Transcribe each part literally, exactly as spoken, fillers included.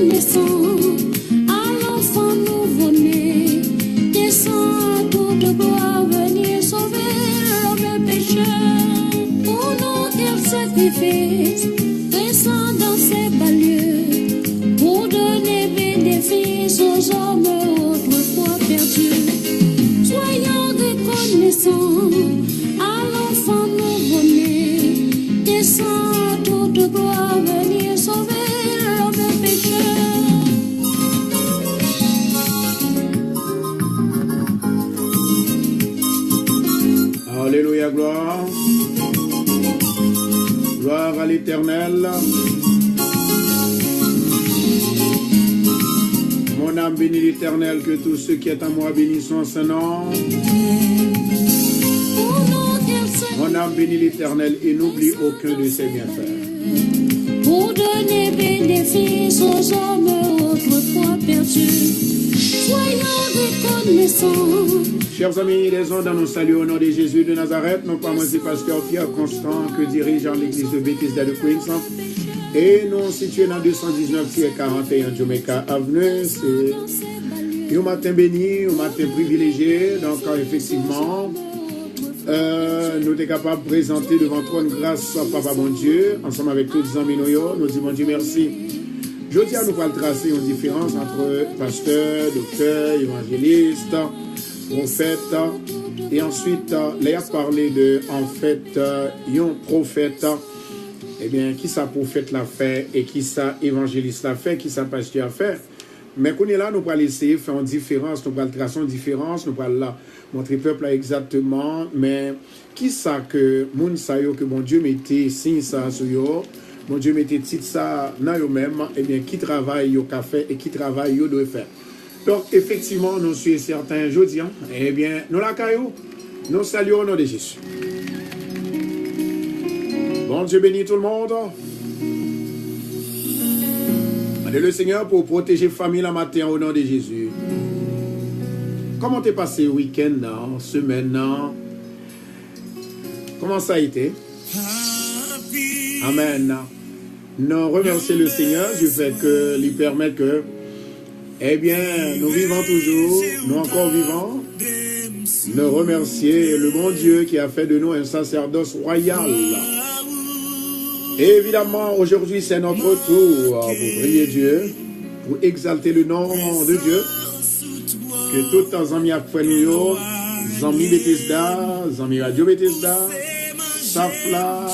Naissant à l'enfant nouveau-né, descend toute gloire, venir sauver l'homme pécheur. Pour nous, quel sacrifice, descend dans ces bas lieux, pour donner bénéfice aux hommes autrefois perdus. Soyons reconnaissants à l'enfant nouveau-né, descend toute gloire, venir sauver l'homme pécheur. Alelouya, glwa. Gloire à l'Éternel. Mon âme bénit l'Éternel, que tout ce qui est en moi bénisse son saint nom. Mon âme bénit l'Éternel et n'oublie aucun de ses bienfaits. Pour donner bénéfice aux hommes autrefois perdus. Soyons reconnaissants. Chers amis des ondes, nous saluons au nom de Jésus de Nazareth. Non pa mwen se pastè Pierre Constant ke dirijan legliz de Bethesda de Queens. E nou sitiye nan de san diznèf tirè karant e en Jamaica Avenue. Se yon maten beni, yon maten privilejye. Donk, efektivman, euh, nou te kapab prezante devan twòn gras Papa Bondye, ansanm avèk tout zanmi nou yo. Nou di Bondye mèsi. Jodi a, nou pral trase yon diferans ant pastè, doktè, evanjelis, pwofèt, e answit, lè y ap pale de, anfèt, yon pwofèt, ebyen, kisa pwofèt la fè e kisa evanjelis la fè, kisa pastè a fè? Men kounye a la, nou pral eseye fè yon diferans, nou pral trase yon diferans, nou pral montre pèp la egzakteman, men kisa ke moun sa yo ke Bondye mete siy sa sou yo, Bondye mete tit sa nan yo menm, ebyen, ki travay yo ka fè e ki travay yo dwe fè. Donk, efektivman, nou si e sèten, jodi a, ebyen, nou lakay ou. Nou salye w o non de Jezi. Bondye beni tout le monde. Mande le Seigneur pou pwoteje fanmi la maten an o non de Jezi. Kòman te pase wikenn nan, semèn nan? Comment ça a été? Amen. Nou remèsye le Seigneur du fait que li pèmèt ke, ebyen, nou vivan toujou, nou ankò vivan. Nou remèsye le bon Dieu qui a fait de nous un sacerdoce royal. Et évidemment, aujourd'hui, c'est notre tour pour prier Dieu, pour exalter le nom de Dieu. Ke tout zanmi ak frè nou yo, zanmi Bethesda, zanmi radyo Bethesda, staff la,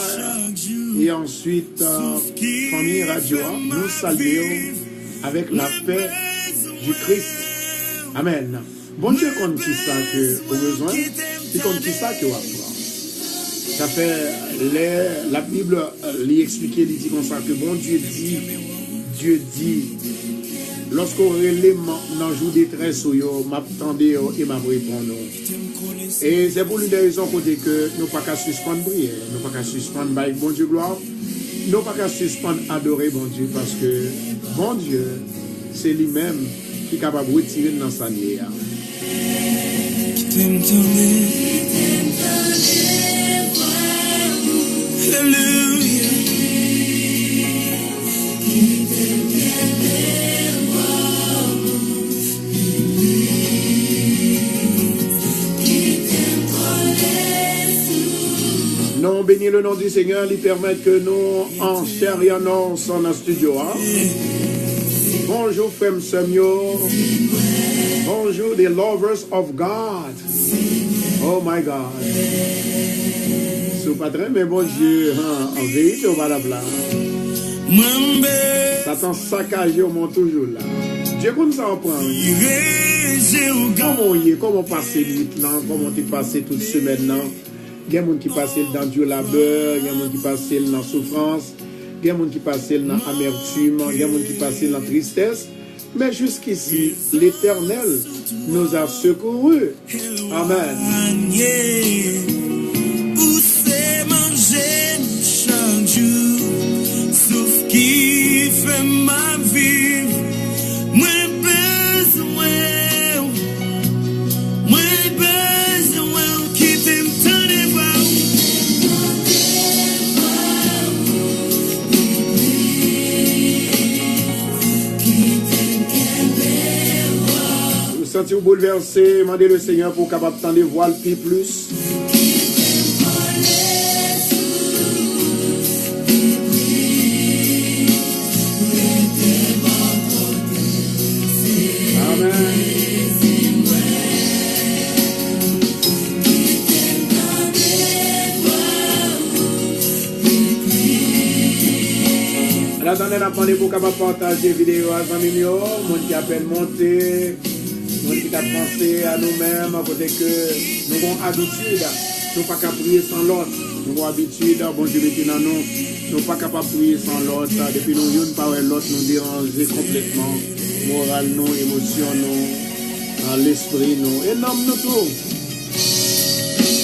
e answit, euh, fanmi radyo a, nou salye w avèk lapè di Kris. Amèn. Bondye konn kisa ke ou bezwen, li konn kisa ke w ap pran. Sa fè lè Labib, euh, li eksplike, li di konsa ke Bondye di, Dye di, lòske w rele m nan jou detrès ou yo, m ap tande w e m ap reponn ou. E se pou l'une des raisons kote ke nou pa ka sispann priye, nou pa ka sispann bay Bondye glwa, nou pa ka sispann adore Bondye, paske Bondye, se li menm ki kapab retire n nan sa n ye a. Kite m tande. Alelouya. Nou beni le non di Senyè, li pèmèt ke nou an chè e an os nan estidyo a. Bonjou, frè m, sè m yo. Bonjou, the lovers of God. Oh my God. Si w pa t renmen Bondye, an, an verite, w pa t ap la. Satan sakaje w, men w toujou la. Dye konn sa w pran. Kòman w ye? Kòman w pase nwit lan? Kòman w te pase tout semèn nan? Gen moun ki pase l nan dure labè, gen moun ki pase l nan soufrans, gen moun ki pase l nan amètim, gen moun ki pase l nan tristès. Mais jusqu'ici, l'Éternel nous a secourus. Amen. Ou se manje m chak jou, souf ki fè m ap viv. Mwen bezwen w, mwen bezwen w, kite m tande vwa w. Santi w boulvèse, mande Lesenyè pou w kapab tande vwa l pi plis. Amèn. An atandan, n ap mande pou w kapab pataje videyo a, zanmi m yo, moun ki apèn monte, moun ki t ap panse a nou menm, kote ke nou gon abitid, nou pa ka priye san lòt. Nou gon abitid, Bondye mete nan nou, nou pa kapab priye san lòt. Depi nou youn pa wè lòt, nou deranje konplètman moral nou, emosyon nou, lespri nou, e nanm nou tou.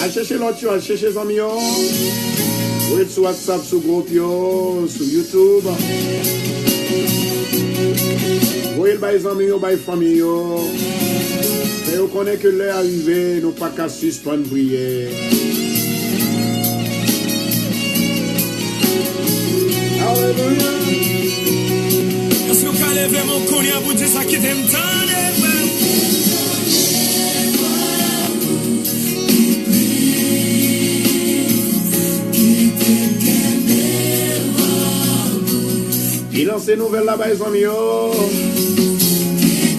Al chèche lòt yo, al chèche zanmi yo. Voye l sou WhatsApp, sou gwoup yo, sou YouTube. Voye l bay zanmi yo, bay fanmi yo. Fè yo konnen ke lè a rive, nou pa ka sispann priye. Alelouya. Èske w ka leve men w kounye a pou di sa, kite m tande vwa w? Li lanse nouvèl la bay zanmi yo.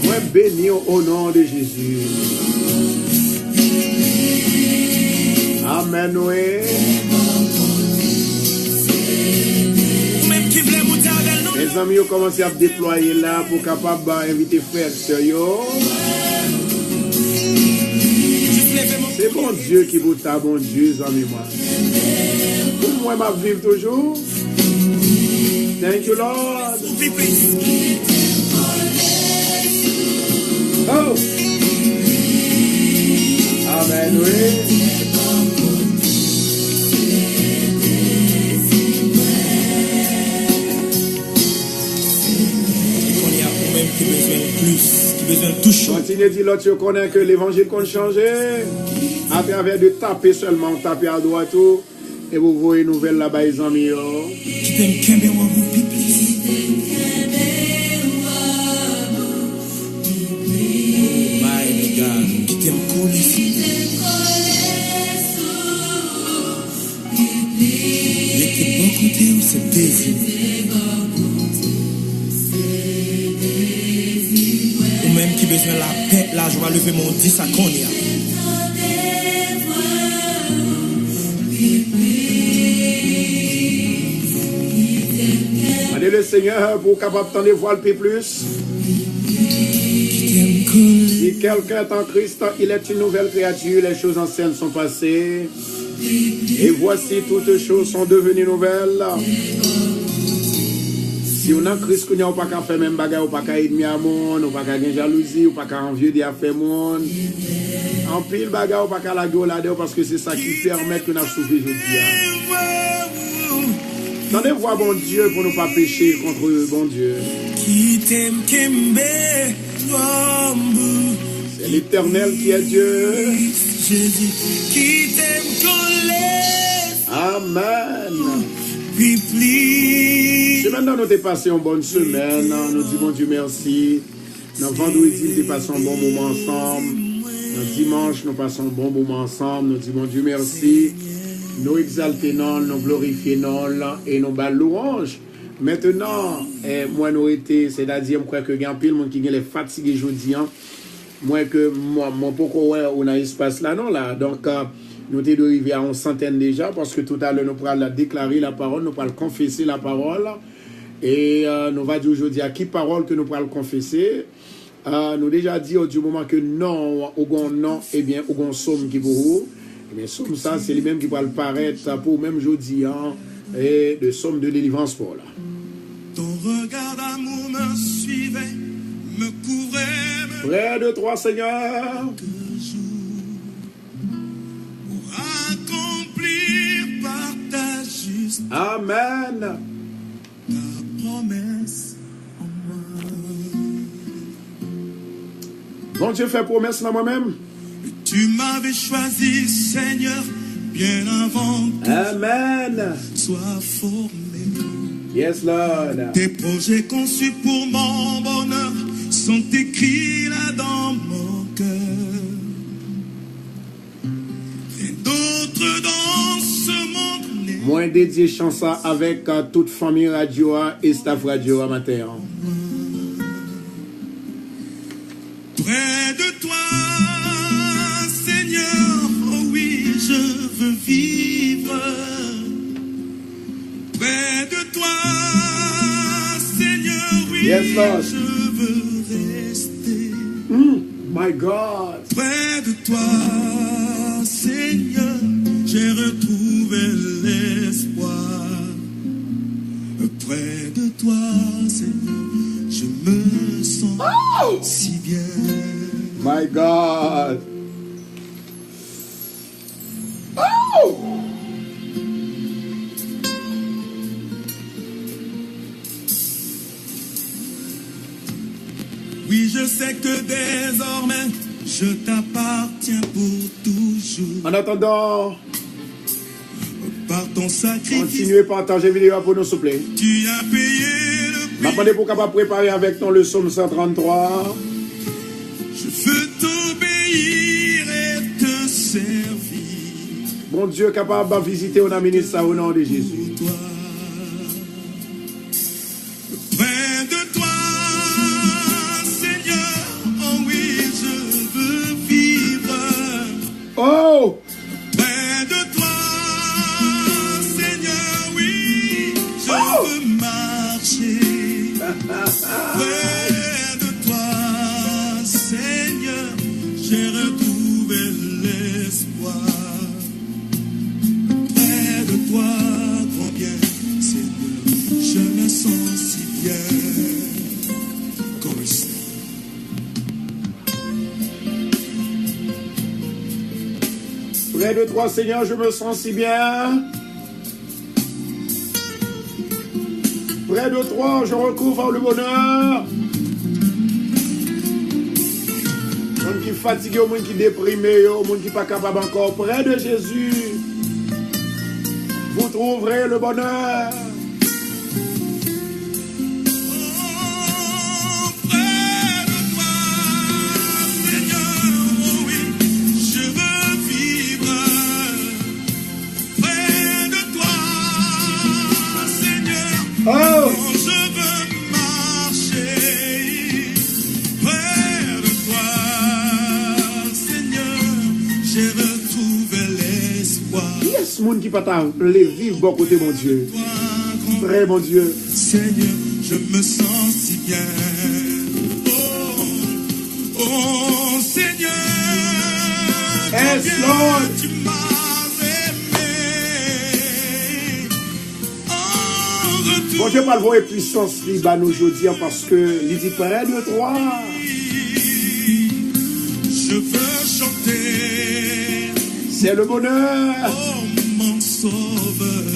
Mwen beni w o non de Jezi. Amèn, wi. Ou menm ki vle monte avè l, non? Mezanmi, yo kòmanse ap deplwaye la pou kapab, uh, envite frè ak sè yo. Se Bondye ki pou ta Bondye, zanmi mwen. Pou mwen, m ap viv toujou. Thank you, Lord. Oh! Amèn, wi. Kounye a, ou menm ki bezwen l plis, ki bezwen l touche w. Kontinye di lòt yo konnen ke levanjil konn chanje atravè de tape sèlman, w tape adwat ou, epi w voye nouvèl la bay zanmi yo. Kite m kenbe w anpil pi plis. Oh my God. Kite m kole sou ou. Rete bò kote w, se dezi. Ou menm ki bezwen lapè, lajwa, leve men w, di sa kounye a. Mande Lesenyè pou w kapab tande vwa l pi plis. Si quelqu'un est en Christ, il est une nouvelle créature. Les choses anciennes sont passées. Et voici, toutes choses sont devenues nouvelles. Si w nan Kris kounye a, ou pa ka fè menm bagay, ou pa ka ènmi a moun, ou pa ka gen jalouzi, ou pa ka anvye de afè moun. Anpil bagay ou pa ka lage w ladan yo, paske se sa ki pèmèt ke n ap soufri jodi a. Tande vwa Bondye pou nou pa peche kont Bondye. Kite m kenbe. C'est l'Éternel qui est Dieu. Jezi, kite m kole. Amèn. Pi plis. Semèn nan nou te pase yon bòn semèn. Nou di Bondye mèsi. Nan vandredi, nou te pase yon bon moman ansanm. Nan dimanch, nou pase yon bon moman ansanm. Nou di Bondye mèsi. Nou egzalte non l, nou glorifye non l, e nou ba l lwanj. Mentenan, eh, mwen nou rete, sètadi, m kwè ke gen anpil moun ki genlè fatige jodi a. Mwen ke mwen, mwen poko wè ou nan espas la non la. Donk, eh, nou te dwe rive a yon santèn deja, paske toutalè nou pral deklare lapawòl, nou pral konfese lapawòl. E, eh, nou va di w jodi a ki pawòl ke nou pral konfese. Ah, nou deja di yo, di moman ke non, ou gon non, ebyen, ou gon sòm ki pou ou. Ebyen, sòm sa, se li menm ki pral parèt pou ou menm jodi a, e de sòm de delivrans pou ou la. Ton regard d'amour me suivait, me couvrait, me Près de toi, Seigneur. Pour accomplir par ta justice. Amen. Ta promesse en moi. Bondye fè pwomès nan mwen menm. Tu m'avais choisi, Seigneur, bien avant que Amen. Soit formé. Yes, Lord. Tes projets conçus pour mon bonheur sont écrits là dans mon Mwen dedye chan sa avèk, euh, tout fanmi radyo a e staff radyo a maten an. Près de toi, Seigneur, oh oui, je veux vivre. Près de toi, Seigneur, oui, Yes, Lord. Je veux rester. Mm, my God. Près de toi, Seigneur, j'ai retrouvé l'espoir. Près de toi, Seigneur, je me sens Oh! Si bien. My God. Oh! Oui, je sais que désormais, je t'appartiens pour toujours. An atandan, Par ton sacrifice, kontinye pataje videyo a pou nou, souple. Tu as payé le M ap prix. Mande pou w kapab prepare avèk nou le Psaume cent trente-trois. Je veux t'obéir et te servir. Bondye kapab vizite w nan minit sa, o non de Jezi. Toi. Près de toi, Seigneur, oh oui, je veux vivre. Oh! Près de toi, Seigneur, oui, je veux marcher. Près de toi, Seigneur, j'ai retrouvé l'espoir. Près de toi, combien, Seigneur, je me sens si bien. Chorus. Près de toi, Seigneur, je me sens si bien. Près de toi, je recouvre le bonheur. Moun ki fatige, moun ki deprime yo, moun ki pa kapab ankò, près de Jésus, vous trouverez le bonheur. Près de toi, Seigneur, oh oui, je veux vivre. Près de toi, Seigneur, Oh! je veux marcher. Près de toi, Seigneur, j'ai retrouvé l'espoir. Kiyès moun ki pa ta vle viv bò kote Bondye? Vrè Bondye. Seigneur, je me sens si bien. Oh, oh, Seigneur, Yes, combien Lord. Tu m'as aimé. En retour, Bondye pral voye pwisans li ba nou jodi a paske li di près de toi. Je veux chanter, C'est le bonheur. Oh mon sauveur.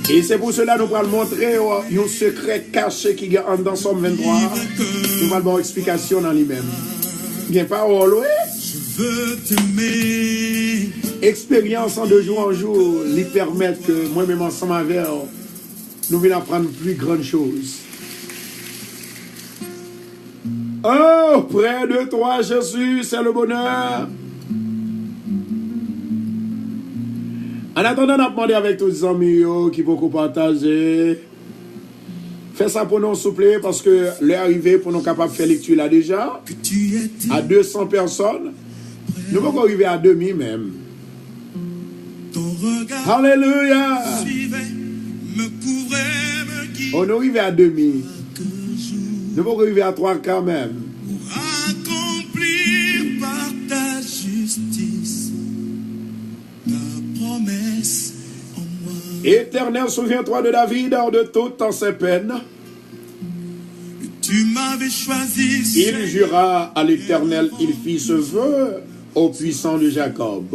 E se pou sela nou pral montre w yon sekrè kache ki gen anndan Sòm venntwa. Nou pral ba w eksplikasyon nan li menm. Gen pawòl, wi. Je veux t'aimer. Eksperyans an de jou an jou, li pèmèt ke mwen menm ansanm avè w, nou vin aprann pli grann choz. Oh, près de toi, Jésus, c'est le bonheur. An atandan, n ap mande avèk tout zanmi yo ki poko pataje. Fè sa pou nou, souple, paske lè a rive pou nou kapab fè lekti la deja. A de san pèsòn, nou poko rive a demi menm. Alelouya! Oh, nou rive a demi. Nou poko rive a twa ka menm. Accompli par ta justice ta promesse en moi. Éternel, souviens-toi de David, de toutes ses peines. Tu m'avais choisi. Il jura à l'Éternel, il fit ce vœu au puissant de Jacob.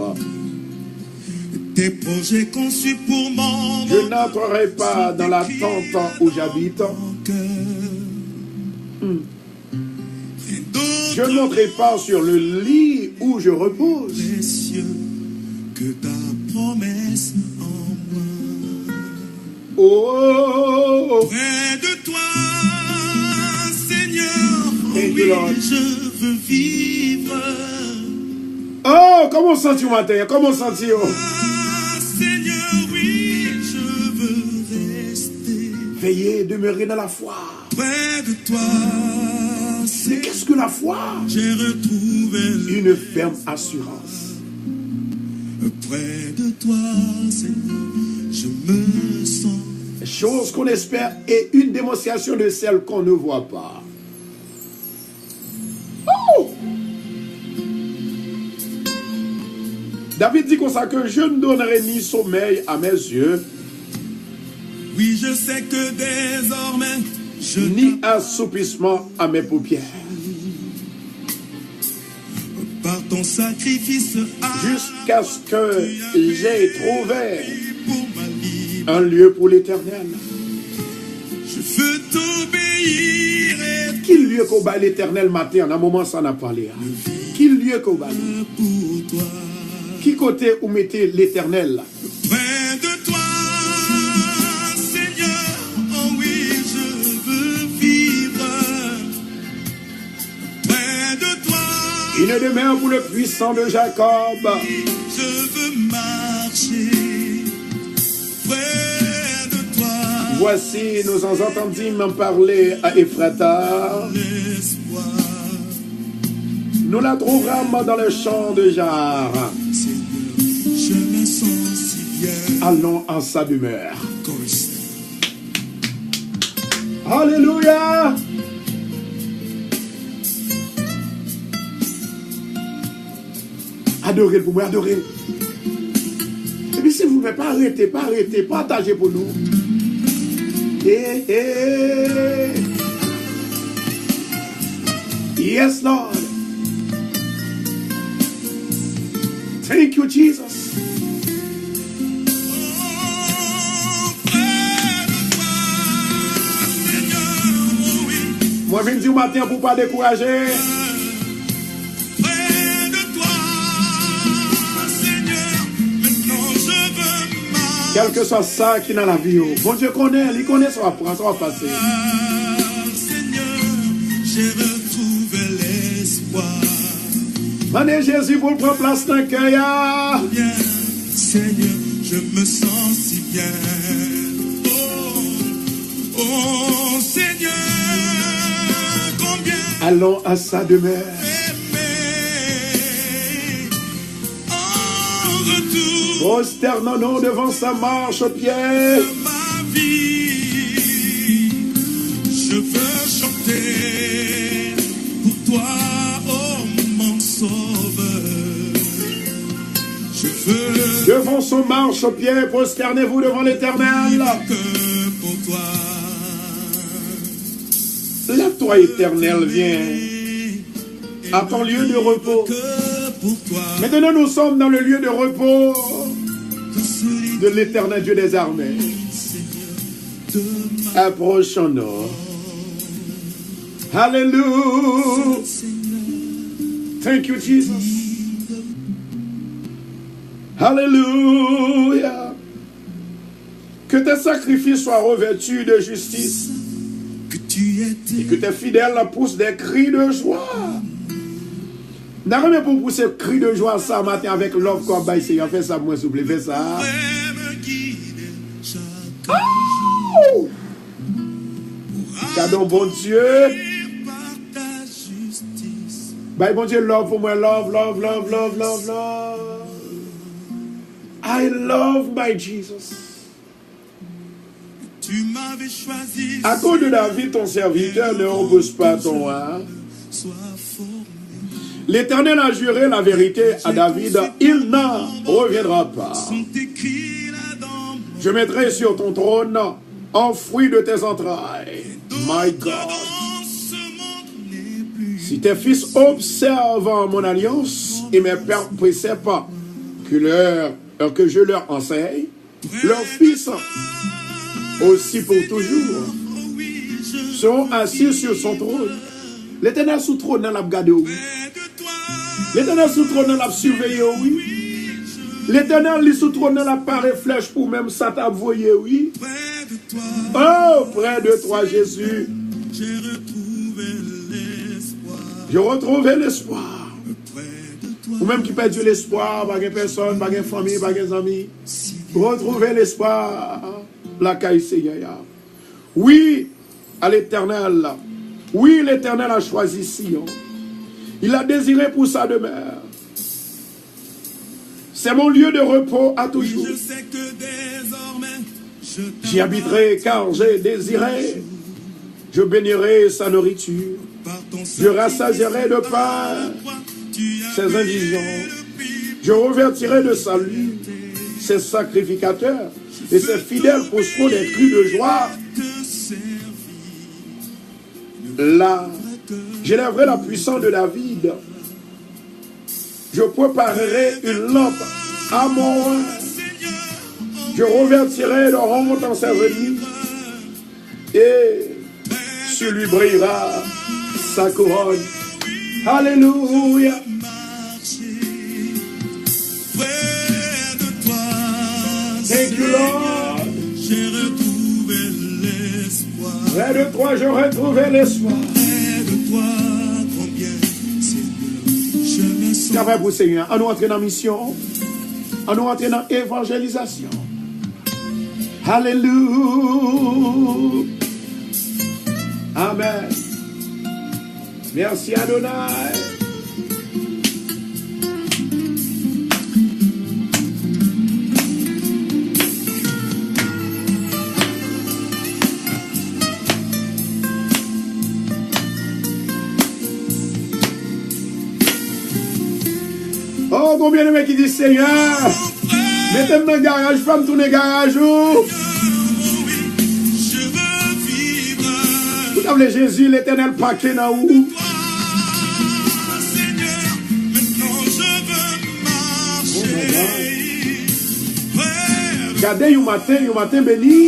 Tes projets conçus pour mon Je n'entrerai pas dans la tente où j'habite. Mon cœur. Je ne monterai pas sur le lit où je repose. Précieux que ta promesse en moi. Oh, Près de toi, Seigneur, Thank you, oui, Lord. Je veux vivre. Oh, kòman w santi w maten an? Kòman w santi w? Ah, Seigneur, oui, Veillez, demeurez dans la foi. Près de toi, mais qu'est-ce que la foi? J'ai retrouvé une ferme assurance. Près de toi, Seigneur, je me sens. Chose qu'on espère et une démonstration de celle qu'on ne voit pas. Oh! David di konsa ke je ne donnerai ni sommeil à mes yeux, oui, je sais que désormais je ni assoupissement à mes paupières. Par ton sacrifice, jusqu'à ce que j'ai trouvé un lieu pour l'Éternel. Ki lye ke w bay Letènèl maten an, nan moman sa n ap pale a? Ki lye ke w bay li? Ki kote ou mete Letènèl? Près de toi, Seigneur, oh oui, je veux vivre. Près de toi, une demeure pour le puissant de Jacob. Je veux marcher près de toi. Voici, nous entendîmes parler à Éphrata. L'espoir. Nous la trouverons dans le champ de Jaar. Seigneur, je me sens si bien. Allons en sa demeure. Chorus. Alelouya! Adore l pou mwen, adore l. Epi silvouplè, pa rete, pa rete, pataje pou nou. Hey, hey. Yes, Lord. Thank you, Jesus. Mwen vin di w maten an pou w pa dekouraje. Kèlkeswa sa ki nan lavi w, Bondye konnen, li konnen sa w ap pran, sa w ap pase. Mande Jezi pou l pran plas nan kè a. Seigneur, je me sens si bien. Oh, oh Seigneur, combien. Allons à sa demeure. Aimé en retour. Prosternons-nous devant sa marche au pied. Ma vie, je veux chanter pour toi, oh mon sauveur. Devant son marchepied, prosternez-vous devant l'Éternel. Lève-toi, Éternel, viens à ton lieu de repos. Maintenant, nous sommes dans le lieu de repos de l'Éternel Dieu des armées. Approchons-nous. Hallelujah. Thank you, Jesus. Hallelujah. Que tes sacrifices soient revêtus de justice et que tes fidèles poussent des cris de joie. N a renmen pou w pouse kri de jwa sa maten avèk love ke w ap bay Seyè. Fè sa pou mwen, souple, fè sa. Oh! Gade yon Bondye. Bay Bondye love pou mwen, love, love, love, love, love, love. I love my Jesus. À cause de David, ton serviteur, ne repousse pas ton âme. L'Éternel a juré la vérité à David, il n'en reviendra pas. Je mettrai sur ton trône un fruit de tes entrailles, my God. Si tes fils observent mon alliance et mes préceptes que leur, que je leur enseigne, leurs fils aussi pour toujours seront assis sur son trône. Letènèl sou twòn nan, l ap gade w, wi. Letènèl sou twòn nan, l ap siveye w, wi. Letènèl, li sou twòn nan, l ap pare flèch pou w, menm sa t ap voye, wi. Oh, près de toi, Jésus. Je retrouve l'espoir. Ou menm ki pèdi lespwa, pa gen pèsòn, pa gen fanmi, pa gen zanmi, retwouve lespwa lakay Seyè a. Oui, à l'Éternel. Oui, l'Éternel a choisi Sion. Il l'a désiré pour sa demeure. C'est mon lieu de repos à toujours. J'y habiterai car j'ai désiré. Je bénirai sa nourriture. Je rassasierai de pain ses indigents. Je revertirai de salut ses sacrificateurs, et ses fidèles pousseront des cris de joie. Là, j'élèverai la puissance de David. Je préparerai une lampe à mon âme. Je revertirai la honte en ses ennemis. Et sur lui brillera sa couronne. Alléluia. Thank you, Lord. Près de toi, j'ai retrouvé l'espoir. Travay pou Senyè. Ann nou antre nan misyon. Ann nou antre nan evanjelizasyon. Hallelujah. Amen. Merci Adonai. Oh, gon byeneme ki di, Senyè, mete m nan garaj, fè m tounen garaj ou. Ou ta vle Jezi, Letènèl pake nan ou. Gade yon maten, yon maten beni.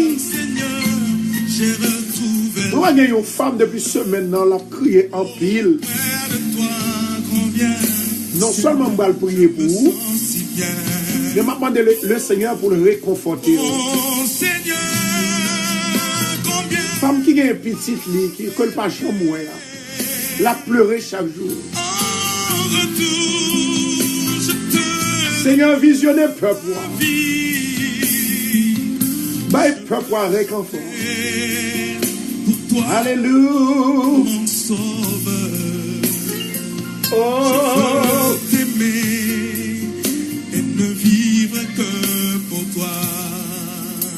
Mwen wè gen yon fanm depi semèn nan, l ap kriye anpil. Non sèlman m pral priye pou ou, men m ap mande le, le Senyè pou l rekonfòte w. Fanm ki gen pitit li, ki, ke l pa janm wè a, l ap plere chak jou. Senyè, vizyone pèp ou a. Bay pèp ou a rekonfò. Alelouya. Oh.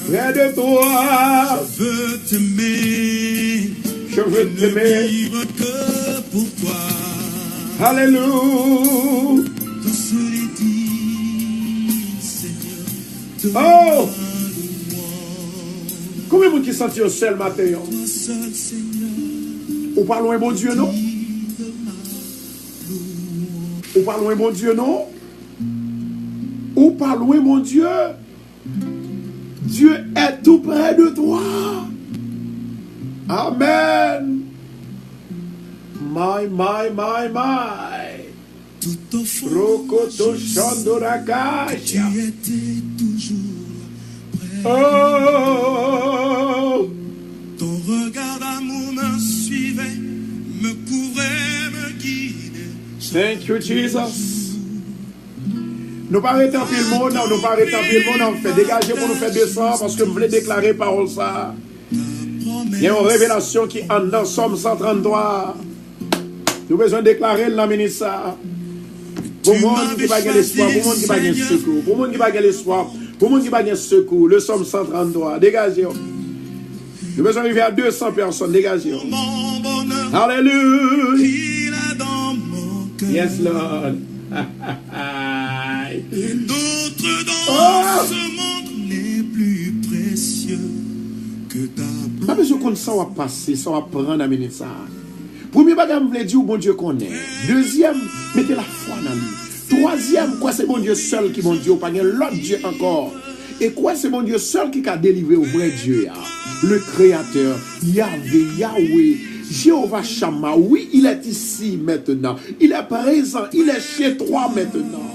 Près de toi. Je veux t'aimer. Je veux t'aimer. Alelouya. Oh! Konbyen moun ki santi yo sèl maten an? Ou pa lwen Bondye non. Ou pa lwen Bondye non. Ou pa lwen Bondye. Dieu est tout près de toi. Amen. My, my, my, my. Tout au fond de moi, je sais que tu étais toujours près. Oh. Ton regard d'amour me suivait, me couvrait, me guidait. Thank you, Jesus. Nou pa rete anpil moun, nou pa rete anpil moun, nou fè degaje pou nou fè de san, paske m vle deklare pawòl sa. Gen yon revelasyon ki anndan Sòm san tranntwa. Nou bezwen deklare l nan minit sa. Pou moun ki pa gen lespwa, pou moun ki pa gen sekou, pou moun ki pa gen lespwa, pou moun ki pa gen sekou, le Sòm san tranntwa. Degaje w. Nou bezwen rive a de san pèsòn. Degaje w. Alelouya. Yes, Lord. Oh! Pa bezwen konn sa w ap pase, sa w ap pran nan minit sa a. Premye bagay m vle di w, Bondye konnen. Dezyèm, mete lafwa nan li. Twazyèm, kwè se Bondye sèl ki Bondye, w pa gen lòt dye ankò. E kwè se Bondye sèl ki ka delivre w, vrè Dye a, le Créateur, Yahvé, Yahweh, Jéhovah Shammah. Oui, il est ici maintenant. Il est présent, il est chez toi maintenant.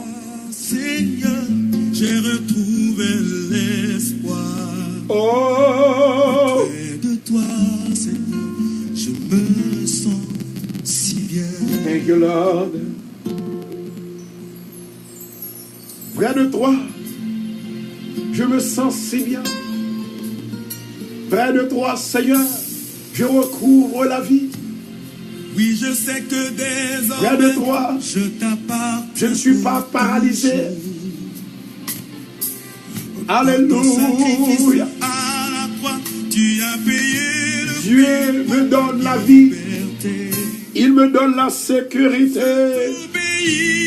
Seigneur, j'ai retrouvé l'espoir. Oh. Près de toi, Seigneur, je me sens si bien. Thank you, Lord. Près de toi, je me sens si bien. Près de toi, Seigneur, je recouvre la vie. Oui, je sais que désormais, près de toi, je t'appartiens, je ne suis pas paralysé. Alléluia. Dieu me donne la vie. Il me donne la sécurité.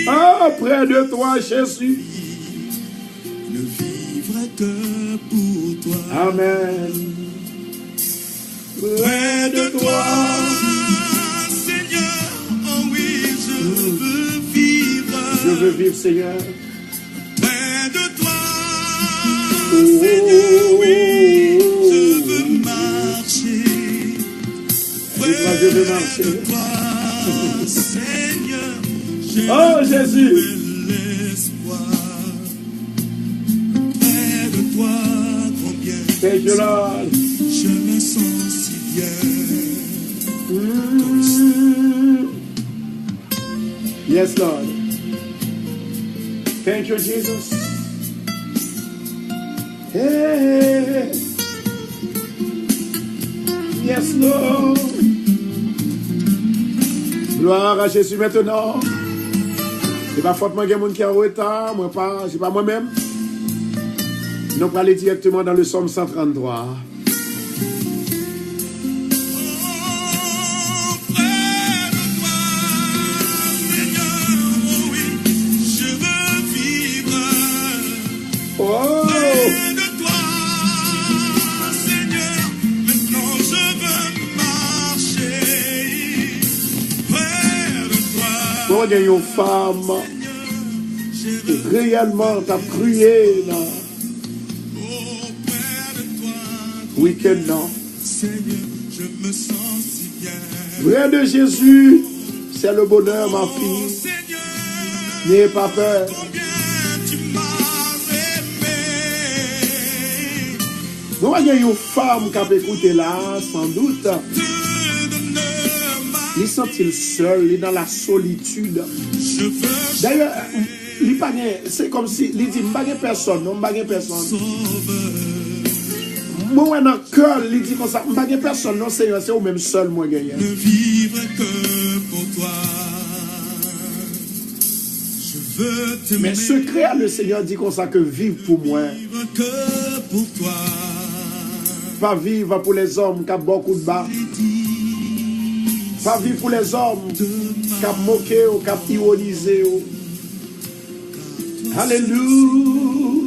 Ah, près de toi, Jésus. Ne vivrai que pour toi. Amen. Près de toi, Seigneur, oh oui, je veux vivre. Je veux vivre, Seigneur. Près de toi, oh, Seigneur, oui, je veux marcher. Près de toi, je veux marcher. Seigneur, j'ai, oh, Jésus, l'espoir. Près de toi, combien, thank you, Lord, je me sens si bien. Mm. Yes, Lord. Thank you, Jesus. Hey. Yes, Lord. Gloire à Jésus maintenant. Se pa fòt mwen gen moun ki an reta, mwen pa, se pa mwen menm. Nou prale dirèkteman dans le Psaume cent trente-trois. Oh. Mwen gen yon fanm reyèlman t ap kriye nan wikenn nan. Près de Jésus, c'est le bonheur, ma fille. N'ayez pas peur. Mwen wè gen yon fanm k ap ekoute la, sandout. Li santi l sèl, li nan la solitid. Dayè, li pa gen, se kòmsi li di, "M pa gen pèsòn, non, m pa gen pèsòn." Mwen wè nan kè l, li di konsa, "M pa gen pèsòn, non, Senyè, se ou menm sèl mwen genyen." Men sekrè a, le Senyè di konsa ke viv pou mwen. Pa viv pou lèzòm k ap ba w kout ba. Pa viv pou lèzòm k ap moke w, k ap iwonize w. Alelouya.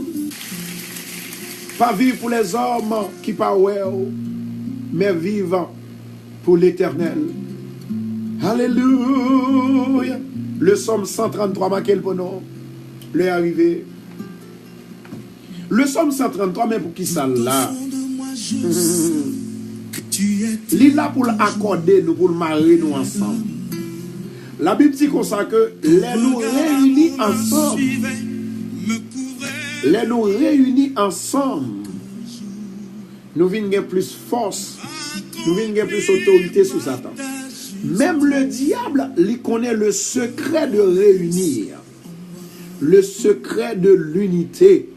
Pa viv pou lèzòm ki pa wè w, men viv pou Letènèl. Alelouya. Le Psaume cent trente-trois, make l pou nou. Lè a rive. Le Psaume cent trente-trois, men poukisa l la? Li la pou l akòde nou, pou l mare nou ansanm. Labib di konsa ke lè nou reyini ansanm, lè nou reyini ansanm, nou vin gen plis fòs, nou vin gen plis otorite sou Satan. Menm le diable, li konnen le secret de réunir, le secret de l'unité.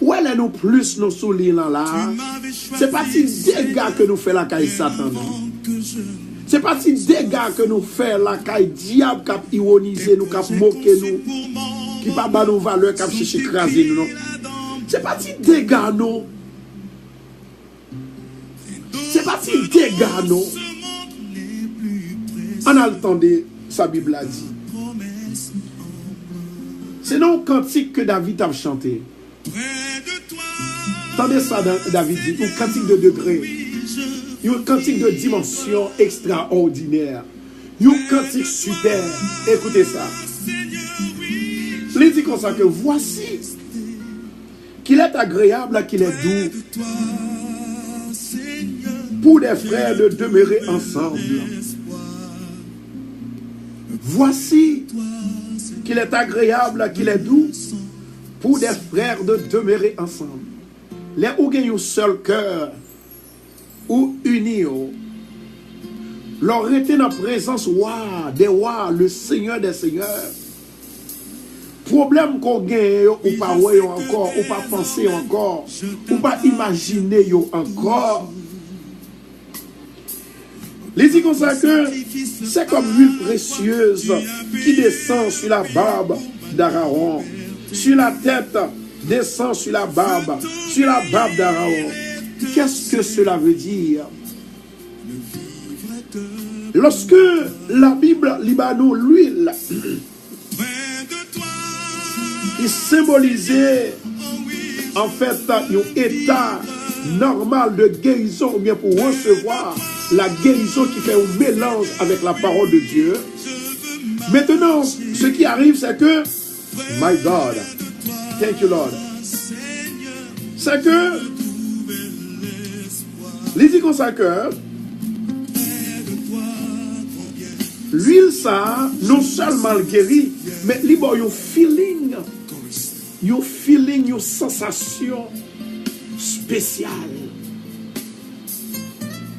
Ou wè, lè nou plis nou sou liy lan la, se pa ti dega ke nou fè lakay Satan, non. Se pa ti dega ke nou fè lakay dyab k ap iwonize nou, k ap moke nou, ki pa ba nou valè, k ap chèche kraze nou, non. Se pa ti dega, non. Se pa ti dega, non. Ann al tande sa Bib la di. Se nan yon kantik ke David t ap chante. Tande sa Da-, David di, yon kantik de degre, yon kantik de dimansyon ekstraòdinè, yon kantik sipè. Ekoute sa. Li di konsa ke, Voici, qu'il est agréable, qu'il est doux pour des frères de demeurer ensemble. Voici qu'il est agréable, qu'il est doux pour des frères de demeurer ensemble. Lè ou gen yon sèl kè, ou ini yo, lè w rete nan prezans Wa dè wa, le Senyè dè senyè, Pwoblèm ke w genyen yo, ou pa wè yo ankò, ou pa panse yo ankò, ou pa imajine yo ankò. Li di konsa ke c'est comme l'huile précieuse qui descend sur la barbe d'Aaron, sur la tête, descend sur la barbe, sur la barbe d'Aaron. Qu'est-ce que cela veut dire? Lorsque la Bible li ba nou lwil, li senbolize anfèt yon eta nòmal de gerizon oubyen pou resevwa la gerizon ki fè yon melanj avèk la parole de Dieu. Maintenant, ce qui arrive, c'est que, my God, thank you, Lord, c'est que li di konsa ke lwil sa a, non sèlman l geri, men li ba w yon feeling, yon feeling, yon sansasyon espesyal.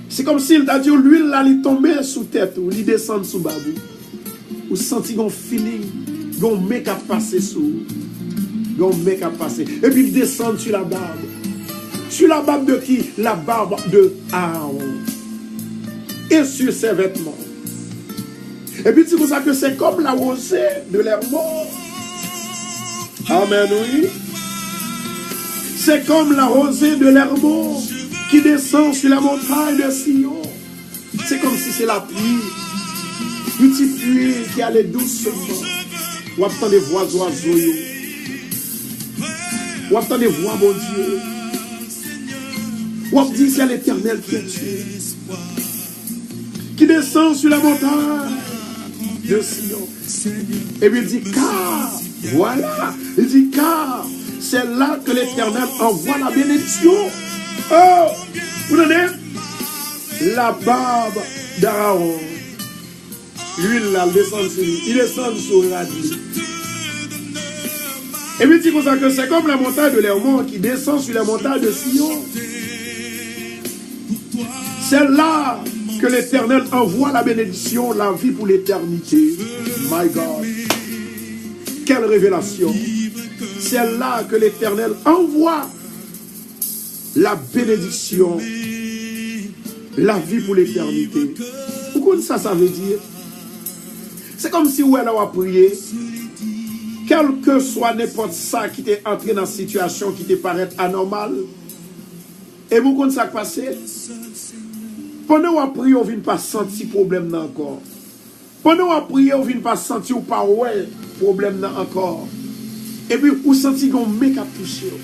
Se kòmsi l ta di w lwil la li tonbe sou tèt ou, li desann sou bab ou. Ou santi gon feeling, gon men k ap pase sou ou. Gon men k ap pase. Epi l desann sur la barbe. Sur la barbe de qui? La barbe de Aaron. Et sur ses vêtements. Epi di konsa ke c'est comme la rosée de l'Hermon. Amen, wi. C'est comme la rosée de l'Hermon qui descend sur la montagne de Sion. Se kòmsi se lapli, yon ti pli ki ale dousman. W ap tande vwa zwazo yo. W ap tande vwa Bondye. W ap di, c'est l'Éternel qui est Dieu, qui descend sur la montagne de Sion. Epi l di, car, voilà, li di, car c'est là que l'Éternel envoie la bénédiction. Oh, ou tande? La barbe d'Aaron. Lwil la, l desann sou li. Li desann sou rad li. Epi l di konsa ke c'est comme la montagne de l'Hermon qui descend sur la montagne de Sion. C'est là que l'Éternel envoie la bénédiction, la vie pour l'éternité. My God. Quelle révélation. C'est là que l'Éternel envoie la bénédiction, la vie pour l'éternité. Ou konn sa sa vle di? Se kòmsi ou wè lè w ap priye, kèlkeswa nenpòt sa ki te antre nan sitiyasyon ki te parèt anòmal, epi ou konn sa k pase? Pandan w ap priye, ou vin pa santi pwoblèm nan ankò. Pandan w ap priye, ou vin pa santi, ou pa wè pwoblèm nan ankò. Epi ou santi gen yon men k ap touche w.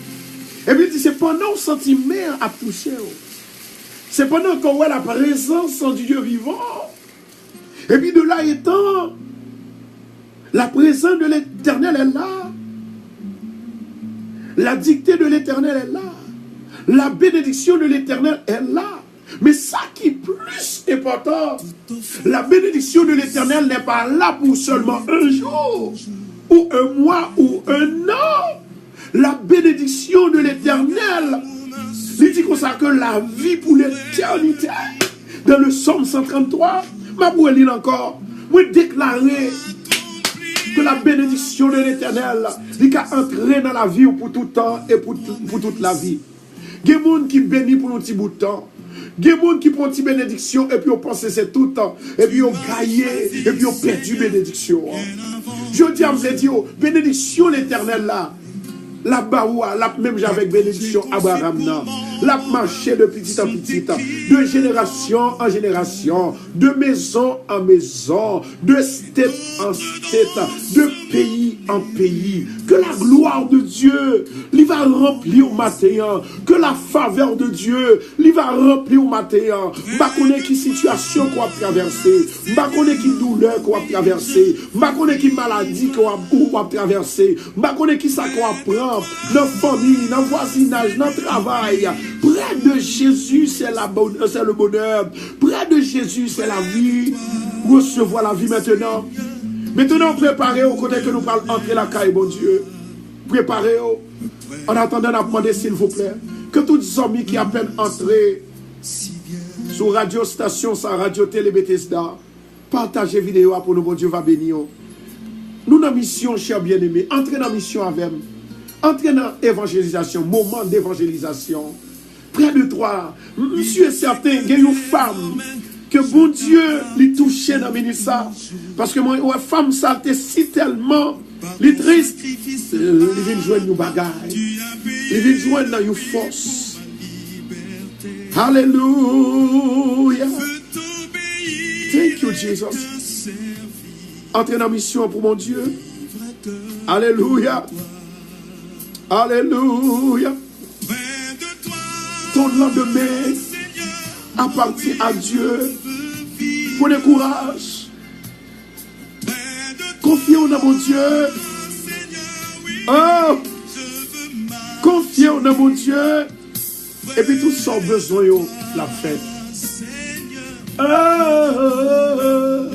Epi l di se pandan w santi men an ap touche w, se pandan ke w wè la présence du Dieu vivant. Epi de là étant, la présence de l'Éternel est là. La dictée de l'Éternel est là. La bénédiction de l'Éternel est là. Men sa ki plis enpòtan, la bénédiction de l'Éternel n'est pas là pour seulement un jour, ou un mois, ou un an. La bénédiction de l'Éternel, li di konsa ke la vie pour l'éternité. Dans le psaume cent trente-trois, m ap reli l ankò. Mwen deklare ke la bénédiction de l'Éternel, li ka antre nan lavi w pou tout tan e pou, pou tout lavi. Gen moun ki beni pou yon ti bout tan. Gen moun ki pran ti benediksyon epi yo panse se tout tan. Epi yo gaye, epi yo pèdi benediksyon an. Jodi a, m vle di yo, benediksyon Letènèl la, l ap ba ou a, l ap menm jan avèk benediksyon Abraram nan. L ap mache de pitit an pitit, de jenerasyon an jenerasyon, de mezon an mezon, de state an state, de peyi an peyi. Que la gloire de Dieu, li va ranpli w maten an. Que la faveur de Dieu, li va ranpli w maten an. M pa konnen ki sitiyasyon ke w ap travèse. M pa konnen ki doulè ke w ap travèse. M pa konnen ki maladi ke w ap, ou w ap travèse. M pa konnen ki sa ke w ap pran nan fanmi, nan vwazinaj, nan travay. Près de Jésus, c'est la bonne, c'est le bonheur. Près de Jésus, c'est la vie. Recevoir la vie maintenant. Maintenant, prepare w kote ke nou pral antre lakay Bondye. Prepare w. An atandan, n ap mande, silvouplè, ke tout zanmi ki apèn antre sou radyo stasyon sa, Radyo Tele Bethesda, pataje videyo a pou nou, Bondye va beni w. Nou nan misyon, chè byeneme. Antre nan misyon avè m. Antre nan evanjelizasyon, moman devanjelizasyon. Prè de twa. M, m si e sèten, gen yon fanm ke Bondye li touche nan minit sa. Paske mwen wè fanm sa te si tèlman li tris, li vin jwenn yon bagay. Li vin jwenn nan yon fòs. Alelouya. Thank you, Jesus. Antre nan misyon pou Bondye. Alelouya. Alelouya. Ton lendemain appartient à Dieu. Prenez courage. Konfye w nan Bondye. Oh! Konfye w nan Bondye. Epi tout sa w bezwen yo, l ap fèt. Oh!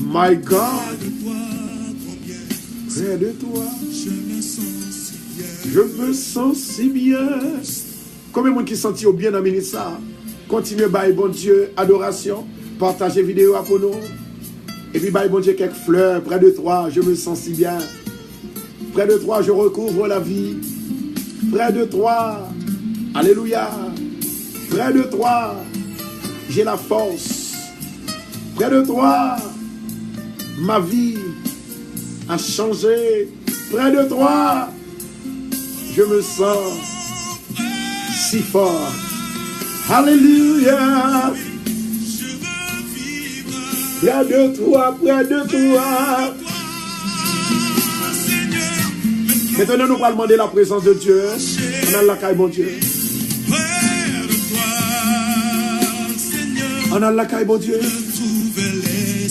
My God, près de toi, je me sens si bien. Konbyen moun ki santi yo byen nan minit sa a? Kontinye bay Bondye adorasyon. Pataje videyo a pou nou. Epi bay Bondye kèk flè. Près de toi, je me sens si bien. Près de toi, je recouvre la vie. Près de toi, alelouya. Près de toi, j'ai la force. Près de toi, ma vie a changé. Près de toi, je me sens si fort. Alelouya. Près de toi, près de toi. Mentnan nou pral mande la prezans de Dye. Ann al lakay Bondye. Ann al lakay Bondye.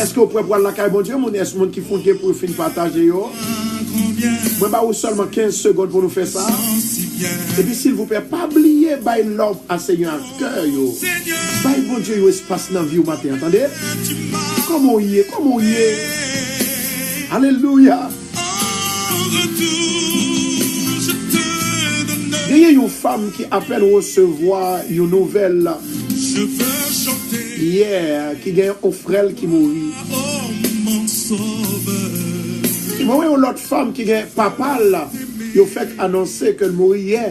Èske w prè pou al lakay Bondye? Moun, èske moun ki fouke pou yo fin pataje yo? Mwen ba ou sèlman kenz segonn pou nou fè sa. Epi silvouplè, pa bliye bay love a Senyè a kè yo. Bay Bondye yon espas nan vi w maten an, tande? Kòman w ye? Kòman w ye? Alelouya! Genyen yon fanm ki apèn resevwa yon nouvèl yè ki gen yon frè l ki mouri. Mwen wè yon lòt fanm ki gen papa l, yo fèk anonse ke l mouri yè.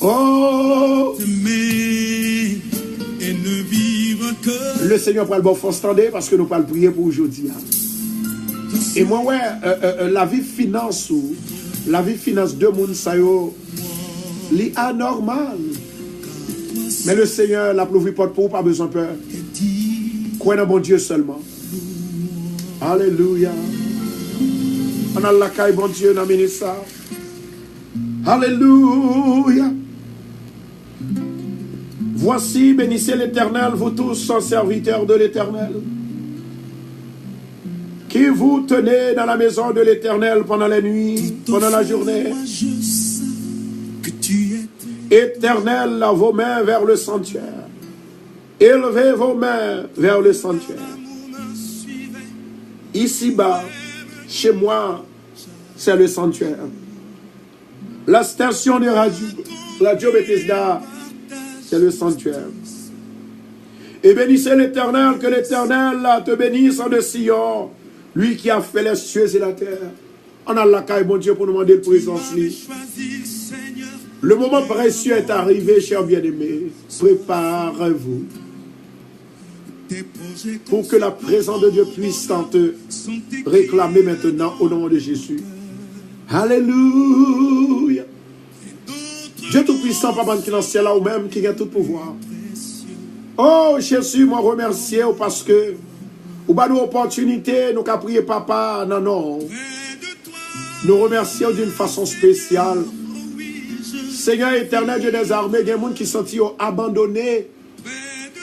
Oh! Le Senyè pral ba w fòs, tande, paske nou pral priye pou ou jodi a. E mwen wè, euh, euh, euh, lavi finans ou, lavi finans de moun sa yo, li anòmal. Men le Senyè l ap louvri pòt pou ou, pa bezwen pè. Kwè nan Bondye sèlman. Alelouya. Ann al lakay Bondye nan minit sa. Alelouya. Voici, bénissez l'Éternel, vous tous, serviteurs de l'Éternel, qui vous tenez dans la maison de l'Éternel pendant la nuit, pendant la journée. Éternel, vos mains vers le sanctuaire. Élevez vos mains vers le sanctuaire. Ici-bas, chez moi, c'est le sanctuaire. La station de radio, Radio Bethesda, c'est le sanctuaire. Et bénissez l'Éternel, que l'Éternel te bénisse de Sion, lui qui a fait les cieux et la terre. Ann al lakay Bondye pou nou mande l prezans li. Le moment précieux est arrivé, chers bien-aimés. Préparez-vous. Pour que la présence de Dieu puisse te réclamer maintenant au nom de Jésus. Alelouya. Dye Toupisan, Papa n ki nan syèl la, ou menm ki gen tout pouvwa. Oh Jezi, mwen remèsye w paske ou ba nou opòtinite nou ka priye Papa nan non w. Nou remèsye w d'une façon spéciale. Senyè Etènèl, Dye dèzame, gen moun ki santi yo abandone.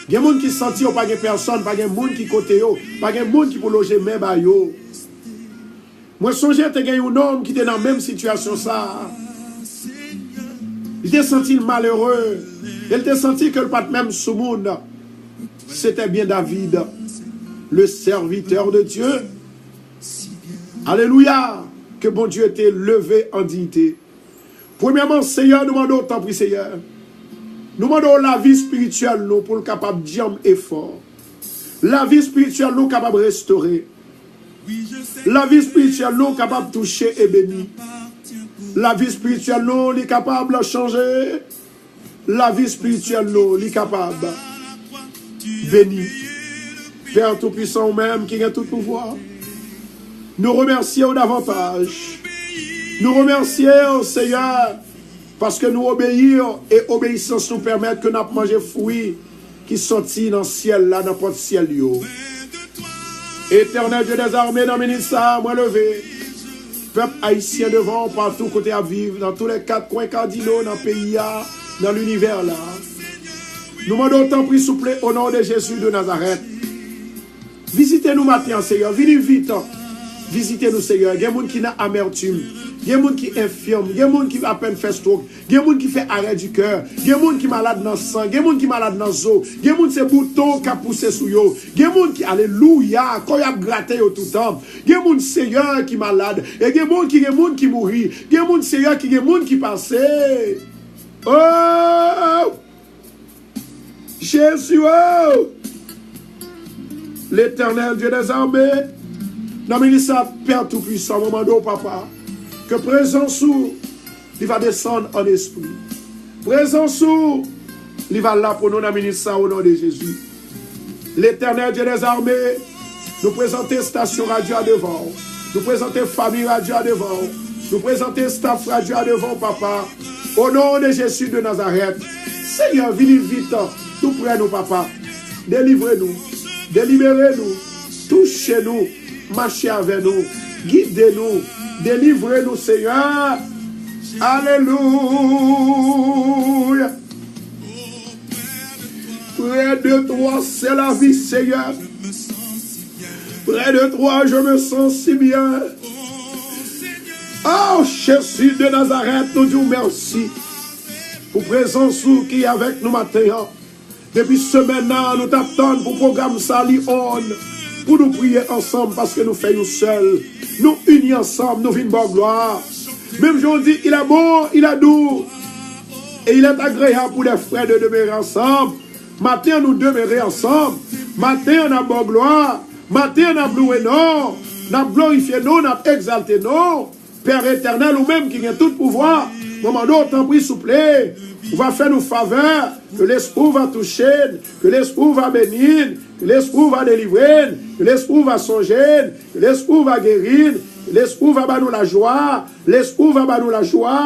Gen moun ki santi yo pa gen pèsòn, pa gen moun ki kote yo, pa gen moun ki pou loje men ba yo. Mwen sonje te gen yon nonm ki te nan menm sitiyasyon sa a. Li te santi l malere. E l te santi ke l pa t menm sou moun. C'était bien David, le serviteur de Dieu. Alelouya! Ke Bondye te leve an diyite. Premyèman, Senyè, nou mande w, tanpri, Senyè, Nou mande w lavi espirityèl nou pou l kapab djanm e fò. Lavi espirityèl nou kapab restore. Lavi espirityèl nou kapab touche e beni. Lavi espirityèl nou li kapab chanje. Lavi espirityèl nou li kapab beni. Pè Toupisan, ou menm ki gen tout pouvwa, nou remèsye w davantaj. Nou remèsye w, Seyè, paske nou obeyi w e obeyisans nou pèmèt ke n ap manje fwi ki soti nan syèl la, nan pòt syèl yo. Etènèl Dye dèzame, nan minit sa a, mwen leve pèp ayisyen devan w patou kote y ap viv, nan tou lè kat kwen kadino nan peyi a, nan linivè la. Nou mande w tanpri, souple, o non de Jezi de Nazarèt. Vizite nou maten an, Seyè. Vini vit. Vizite nou, Seyè. Gen moun ki nan amètim. Gen moun ki enfim. Gen moun ki apèn fè strok. Gen moun ki fè arè di kè. Gen moun ki malad nan san. Gen moun ki malad nan zo. Gen moun se bouton k ap pouse sou yo. Gen moun ki, alelouya, kò y ap grate yo toutan. Gen moun, Seyè, ki malad. E gen moun ki, gen moun ki mouri. Gen moun, Seyè, ki gen moun ki pase. Oh! Jezi, oh! Letènèl, Dye dèzame, nan minit sa, Pè Toupisan, mwen mande w, papa, ke prezans ou, li va desann an espri. Prezans ou, li va la pou nou nan minit sa, o non de Jezi. Letènèl, Dye dèzame, nou prezante estasyon radyo a devan w. Nou prezante fanmi radyo a devan w. Nou prezante estaf radyo a devan w, papa. O non de Jezi de Nazarèt. Seyè, vini vit. Nou prè nou, papa. Delivre nou. Delibere nou. Touche nou. Mache avè nou. Gide nou. Delivre nou, Seyè. Alelouya. Près de toi, c'est la vie, Seigneur. Près de toi, je me sens si bien. Oh, Jezi de Nazarèt, nou di w mèsi pou prezans ou ki avèk nou maten an. Depi semèn nan, nou t ap tann pou pwogram sa li on, pou nou priye ansanm, paske nou fè yon sèl. Nou ini ansanm, nou vin ba w glwa. Menm jan w di, il est bon, il est doux, et il est agréable pour des frères de demeurer ensemble. Maten an, nou demere ansanm. Maten an, n ap ba w glwa. Maten an, n ap louwe non w. N ap glorifye non w, n ap egzalte non w. Pè Etènèl, ou menm ki gen tout pouvwa, mwen mande w, tanpri, souple, ou va fè nou favè, ke Lespri w va touche n, ke Lespri w va beni n, ke Lespri w va delivre n, ke Lespri w va sonje n, ke Lespri w va geri n, ke Lespri w va ba nou lajwa, Lespri w va ba nou lajwa,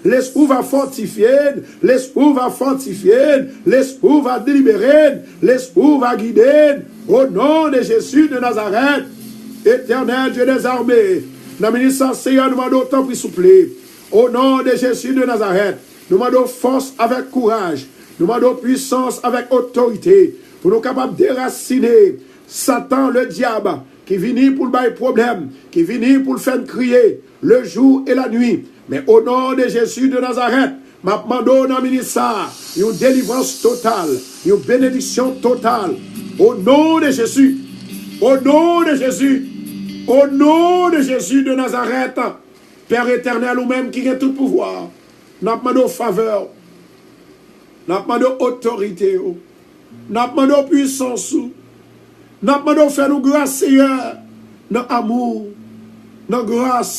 Lespri w va fòtifye n, Lespri w va fòtifye n, Lespri w va delibere n, Lespri w va gide n, o non de Jezi de Nazarèt. Etènèl Dye dèzame, nan minit sa, Seyè, nou mande w, tanpri, souple, o non de Jezi de Nazarèt, nou mande w fòs avèk kouraj, nou mande w pwisans avèk otorite, pou nou kapab derasine Satan, le dyab, ki vini pou l bay pwoblèm, ki vini pou l fè n kriye, le jou e la nwi. Men o non de Jezi de Nazarèt, m ap mande w nan minit sa a, yon delivrans total, yon benediksyon total. O non de Jezi, o non de Jezi, o non de Jezi de Nazarèt, Pè Etènèl, ou menm ki gen tout pouvwa, n ap mande w favè w. N ap mande w otorite w. N ap mande w pwisans ou. N ap mande w fè nou gras, Seyè, nan amou w, nan gras,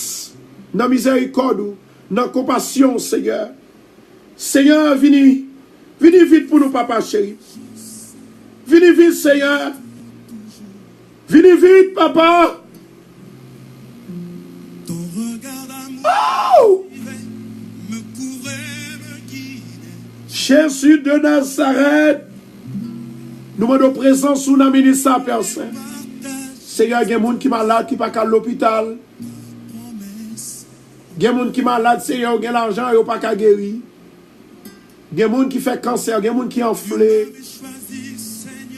nan mizèrikòd ou, nan konpasyon w, Seyè. Seyè, vini. Vini vit pou nou, papa cheri. Vini vit, Seyè. Vini vit, papa. Oh! Jezi de Nazarèt, nou mande w prezans ou nan minit sa, Pè Sen. Seyè, gen moun ki malad, ki pa ka al lopital. Gen moun ki malad, Seyè, yo gen lajan, yo pa ka geri. Gen moun ki fè kansè, gen moun ki anfle.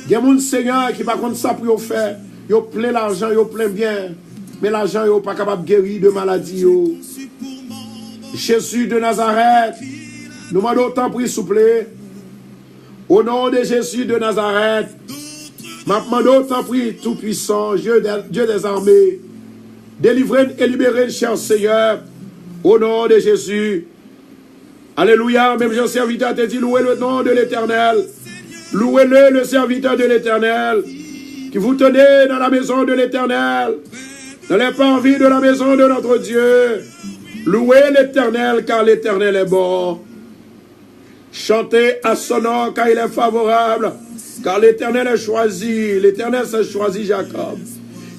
Gen moun, Seyè, ki pa konn sa pou yo fè. Yo plen lajan, yo plen byen. Men lajan yo pa kapab geri de maladi yo. Jezi de Nazarèt, nou mande w tanpri, souple. O non de Jezi de Nazarèt, m ap mande w tanpri, Toupwisan, Dye dè, Dye dèzame, delivre n e libere n, chè Seyè. O non de Jezi. Alelouya, menm jan sèvitè a te di, louez le nom de l'Éternel. Louez-le, le serviteur de l'Éternel. Que vous tenez dans la maison de l'Éternel, dans les parvis de la maison de notre Dieu. Louez l'Éternel, car l'Éternel est bon. Chantez à son nom, car il est favorable, car l'Éternel est choisi, l'Éternel s'est choisi Jacob,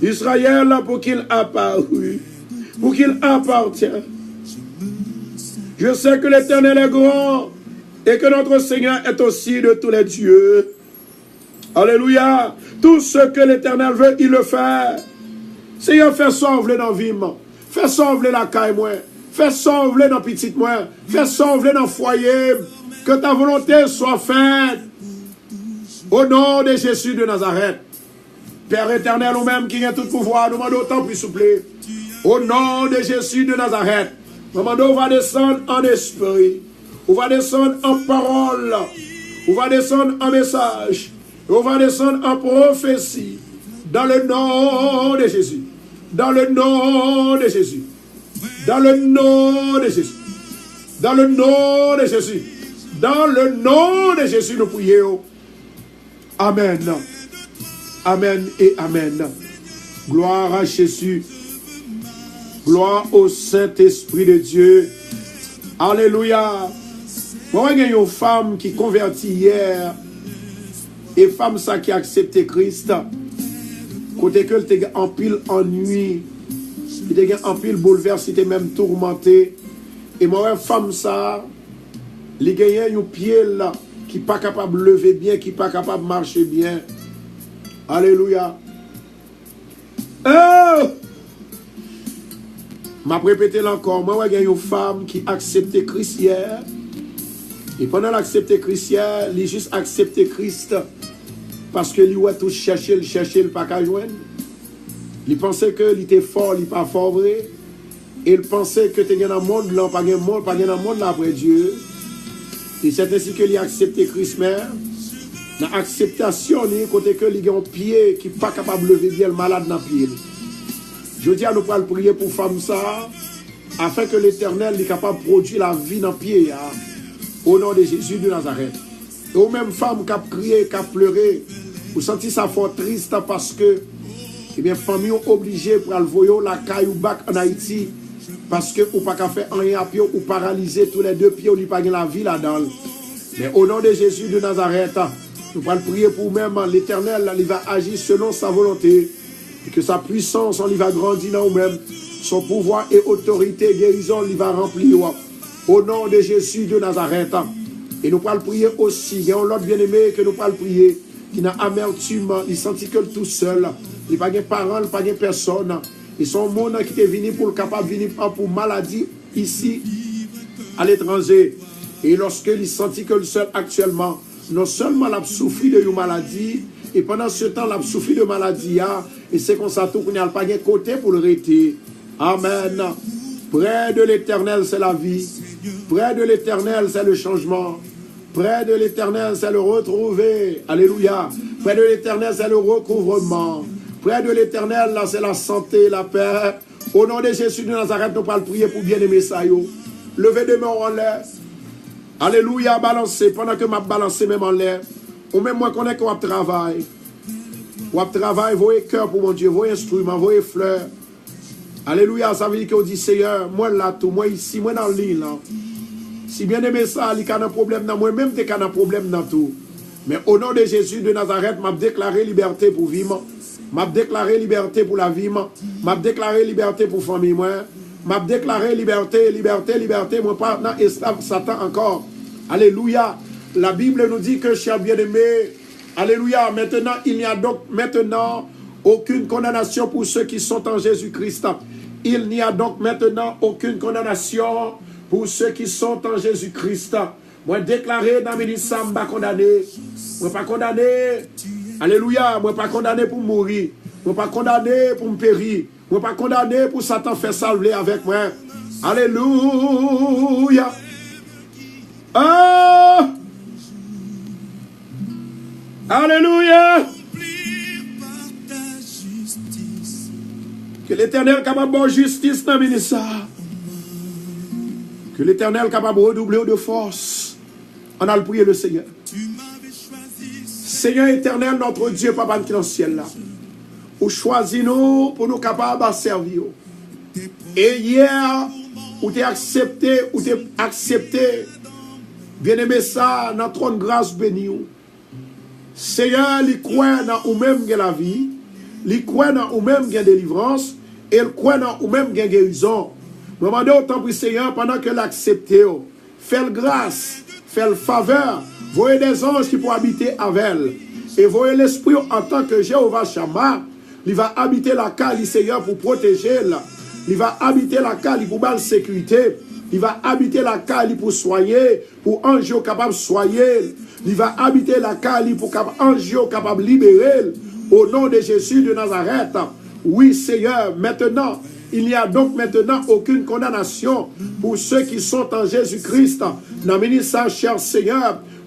Israël pour qu'il apparut, pour qu'il appartient. Je sais que l'Éternel est grand et que notre Seigneur est aussi de tous les dieux. Alelouya. Tout ce que l'Éternel veut, il le fait. Seyè, fè sa w vle nan vi m. Fè sa w vle lakay mwen. Fè sa w vle nan pitit mwen. Fè sa w vle nan fwaye m. Que ta volonté soit faite. Au nom de Jésus de Nazareth. Pè etènèl, ou menm ki gen tout pouvwa, nou mande w tanpri souple. Au nom de Jésus de Nazareth. Mwen mande w va desann an espri. Ou va desann an pawòl. Ou va desann an mesaj. Ou va desann an pwofesi. Dans le nom de Jésus. Dans le nom de Jésus. Dans le nom de Jésus. Dans le nom de Jésus. Dans le nom de Jésus, nou priye w. Amen. Amen et amen. Gloire à Jésus. Gloire au Saint-Esprit de Dieu. Alelouya. Mwen wè gen yon fanm ki konvèti yè. E fanm sa ki aksepte Kris, kote ke l te gen anpil annui, li te gen anpil boulvès, li te menm toumante. E mwen wè fanm sa, li genyen yon pye l ki pa kapab leve byen, ki pa kapab mache byen. Alelouya. Oh! M ap repete l ankò, mwen wè gen yon fanm ki aksepte Kris yè. E pandan l aksepte Kris yè, li jis aksepte Kris paske li wè tout chèche l, chèche l pa ka jwenn. Li panse ke li te fò, li pa fò vre. E l panse ke te gen nan mond lan, pa gen mond, pa gen nan mond la apre Dye. E sèt ensi ke li aksepte Kris, men nan akseptasyon li, kote ke li gen yon pye ki pa kapab leve byen, l malad nan pye l. Jodi a, nou pral priye pou fanm sa a, afin ke Letènèl li kapab pwodui lavi nan pye a, o non de Jezi de Nazarèt. E ou menm fanm k ap kriye, k ap plere, ou santi sa fè w tris paske, ebyen, fanmi w oblije pral voye w lakay ou back ann Ayiti, paske ou pa ka fè anyen a pye w, ou paralize toulède pye w, li pa gen lavi ladan l. Men o non de Jezi de Nazarèt, nou pral priye pou ou menm, Letènèl, li va aji selon sa volonte, e ke sa pwisans li va grandi nan ou menm, son pouvwa e otorite gerizon li va ranpli w. O non de Jezi de Nazarèt. E nou pral priye osi, gen yon lòt byeneme ke nou pral priye, ki nan amètim, li santi ke l tou sèl, li pa gen paran, li pa gen pèsòn. E se yon moun ki te vini pou l kapab vini pran pou maladi isi aletranje. E lòske li santi ke l sèl aktyèlman, non sèlman l ap soufri de yon maladi, e pandan se tan l ap soufri de maladi a, e se konsa tou kounye a l pa gen kote pou l rete. Amèn. Près de l'Éternel, c'est la vie. Près de l'Éternel, c'est le changement. Près de l'Éternel, c'est le retrouver. Alelouya. Près de l'Éternel, c'est le recouvrement. Près de l'Éternel, la, c'est la santé, la paix. O non de Jezi de Nazarèt, nou pral priye pou byeneme sa yo. Leve de men w anlè. Alelouya, balanse. Pandan ke m ap balanse men m anlè, ou menm mwen konnen ke w ap travay. W ap travay, voye kè pou Bondye, voye enstriman, voye flè. Alelouya, sa vle di ke w di, Seyè, mwen la tou, mwen isi, mwen nan liy lan. Si byeneme sa, li ka nan pwoblèm nan, mwen menm te ka nan pwoblèm nan tou. Men o non de Jezi de Nazarèt, m ap deklare libète pou vi m. M ap deklare libète pou lavi m. M ap deklare libète pou fanmi mwen. M ap deklare libète, libète, libète. Mwen pa nan esklav Satan ankò. Alelouya. La Bible nous dit que, chers bien-aimés, alelouya, maintenant, il n'y a donc maintenant aucune condamnation pour ceux qui sont en Jésus-Christ. Il n'y a donc maintenant aucune condamnation pour ceux qui sont en Jésus-Christ. Mwen deklare nan minit sa, m pa kondane. Mwen pa kondane. Alelouya, mwen pa kondane pou m mouri. Mwen pa kondane pou m peri. Mwen pa kondane pou Satan fè sa l vle avèk mwen. Alelouya. Oh! Alelouya. Ke Letènèl kapab ba w jistis nan minit sa. Ke Letènèl kapab redouble w de fòs. Ann al priye le Senyè. Senyè Etènèl, notre Dieu, Papa n ki nan syèl la, ou chwazi nou pou nou kapab sèvi w. E yè, ou te aksepte, ou te aksepte byeneme sa nan twòn gras beni w. Senyè, li kwè nan ou menm gen lavi, li kwè nan ou menm gen delivrans, e l kwè nan ou menm gen gerizon. Mwen mande w, tanpri, Senyè, pandan ke l aksepte w, fè l gras, fè l favè, voye dèzanj ki pou abite avè l, e voye Lespri w antanke Jewova Chama, li va abite lakay li, Senyè, pou pwoteje l, li va abite lakay li pou ba l sekirite, li va abite lakay li pou swaye, pou anj yo kapab swaye l. Li va abite lakay li pou kap, anj yo kapab libere l. Au nom de Jésus de Nazareth. Oui, Seigneur, maintenant, il n'y a donc maintenant aucune condamnation pour ceux qui sont en Jésus-Christ. Nan minit sa, chè Senyè,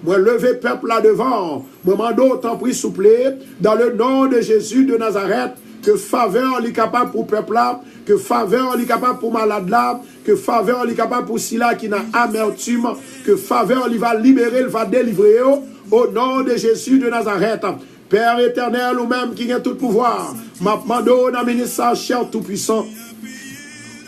mwen leve pèp la devan. Mwen mande w, tanpri, souple, dans le nom de Jésus de Nazareth, ke favè li kapab pou pèp la, ke favè li kapab pou malad la, ke favè li kapab pou sila ki nan amètim, ke favè li va libere, l va delivre yo, au nom de Jésus de Nazareth. Pè Etènèl, ou menm ki gen tout pouvwa, m ap mande w nan minit sa, chè Toupisan,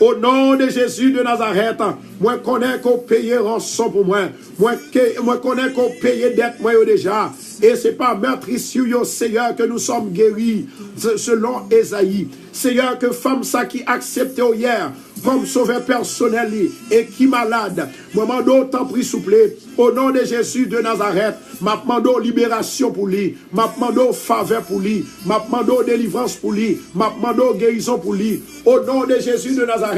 au nom de Jésus de Nazareth, mwen konnen ke w peye ranson pou mwen. Mwen, ke, mwen konnen ke w peye dèt mwen yo deja. E se pa meurtrissures yo, Seigneur, que nous sommes guéris, se- selon Ezayi. Seyè, ke fanm sa ki aksepte w yè kòm sovè pèsonèl li e ki malad, mwen mande w, tanpri, souple, o non de Jezi de Nazarèt, m ap mande w liberasyon pou li, m ap mande w favè pou li, m ap mande w delivrans pou li, m ap mande w gerizon pou li, o non de Jezi de Nazarèt.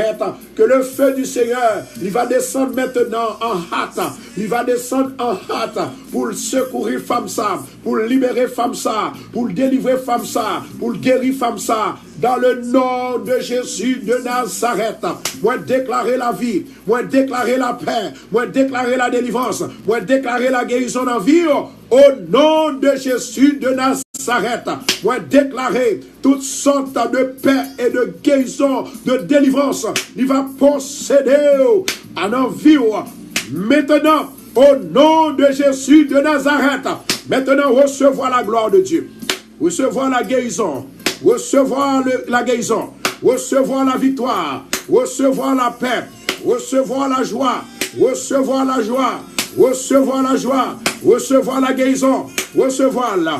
Que le feu du Seigneur, li va desann mentenan an hat, li va desann an hat pou l sekouri fanm sa, pou l libere fanm sa, pou l delivre fanm sa, pou l geri fanm sa. Dans le nom de Jésus de Nazareth, mwen deklare lavi, mwen deklare lapè, mwen deklare ladelivrans, mwen deklare lagerizon nan vi w, o non de Jezi de Nazarèt. Mwen deklare tout sòt de pè e de gerizon, de delivrans, li va posede w a nan vi w. Mentenan, o non de Jezi de Nazarèt, mentenan, resevwa la glwa de Dye. Resevwa la gerizon. Resevwa le, la gerizon. Resevwa la viktwa. Resevwa lapè. Resevwa lajwa. Resevwa lajwa. Resevwa lajwa. Resevwa lagerizon. Resevwa l.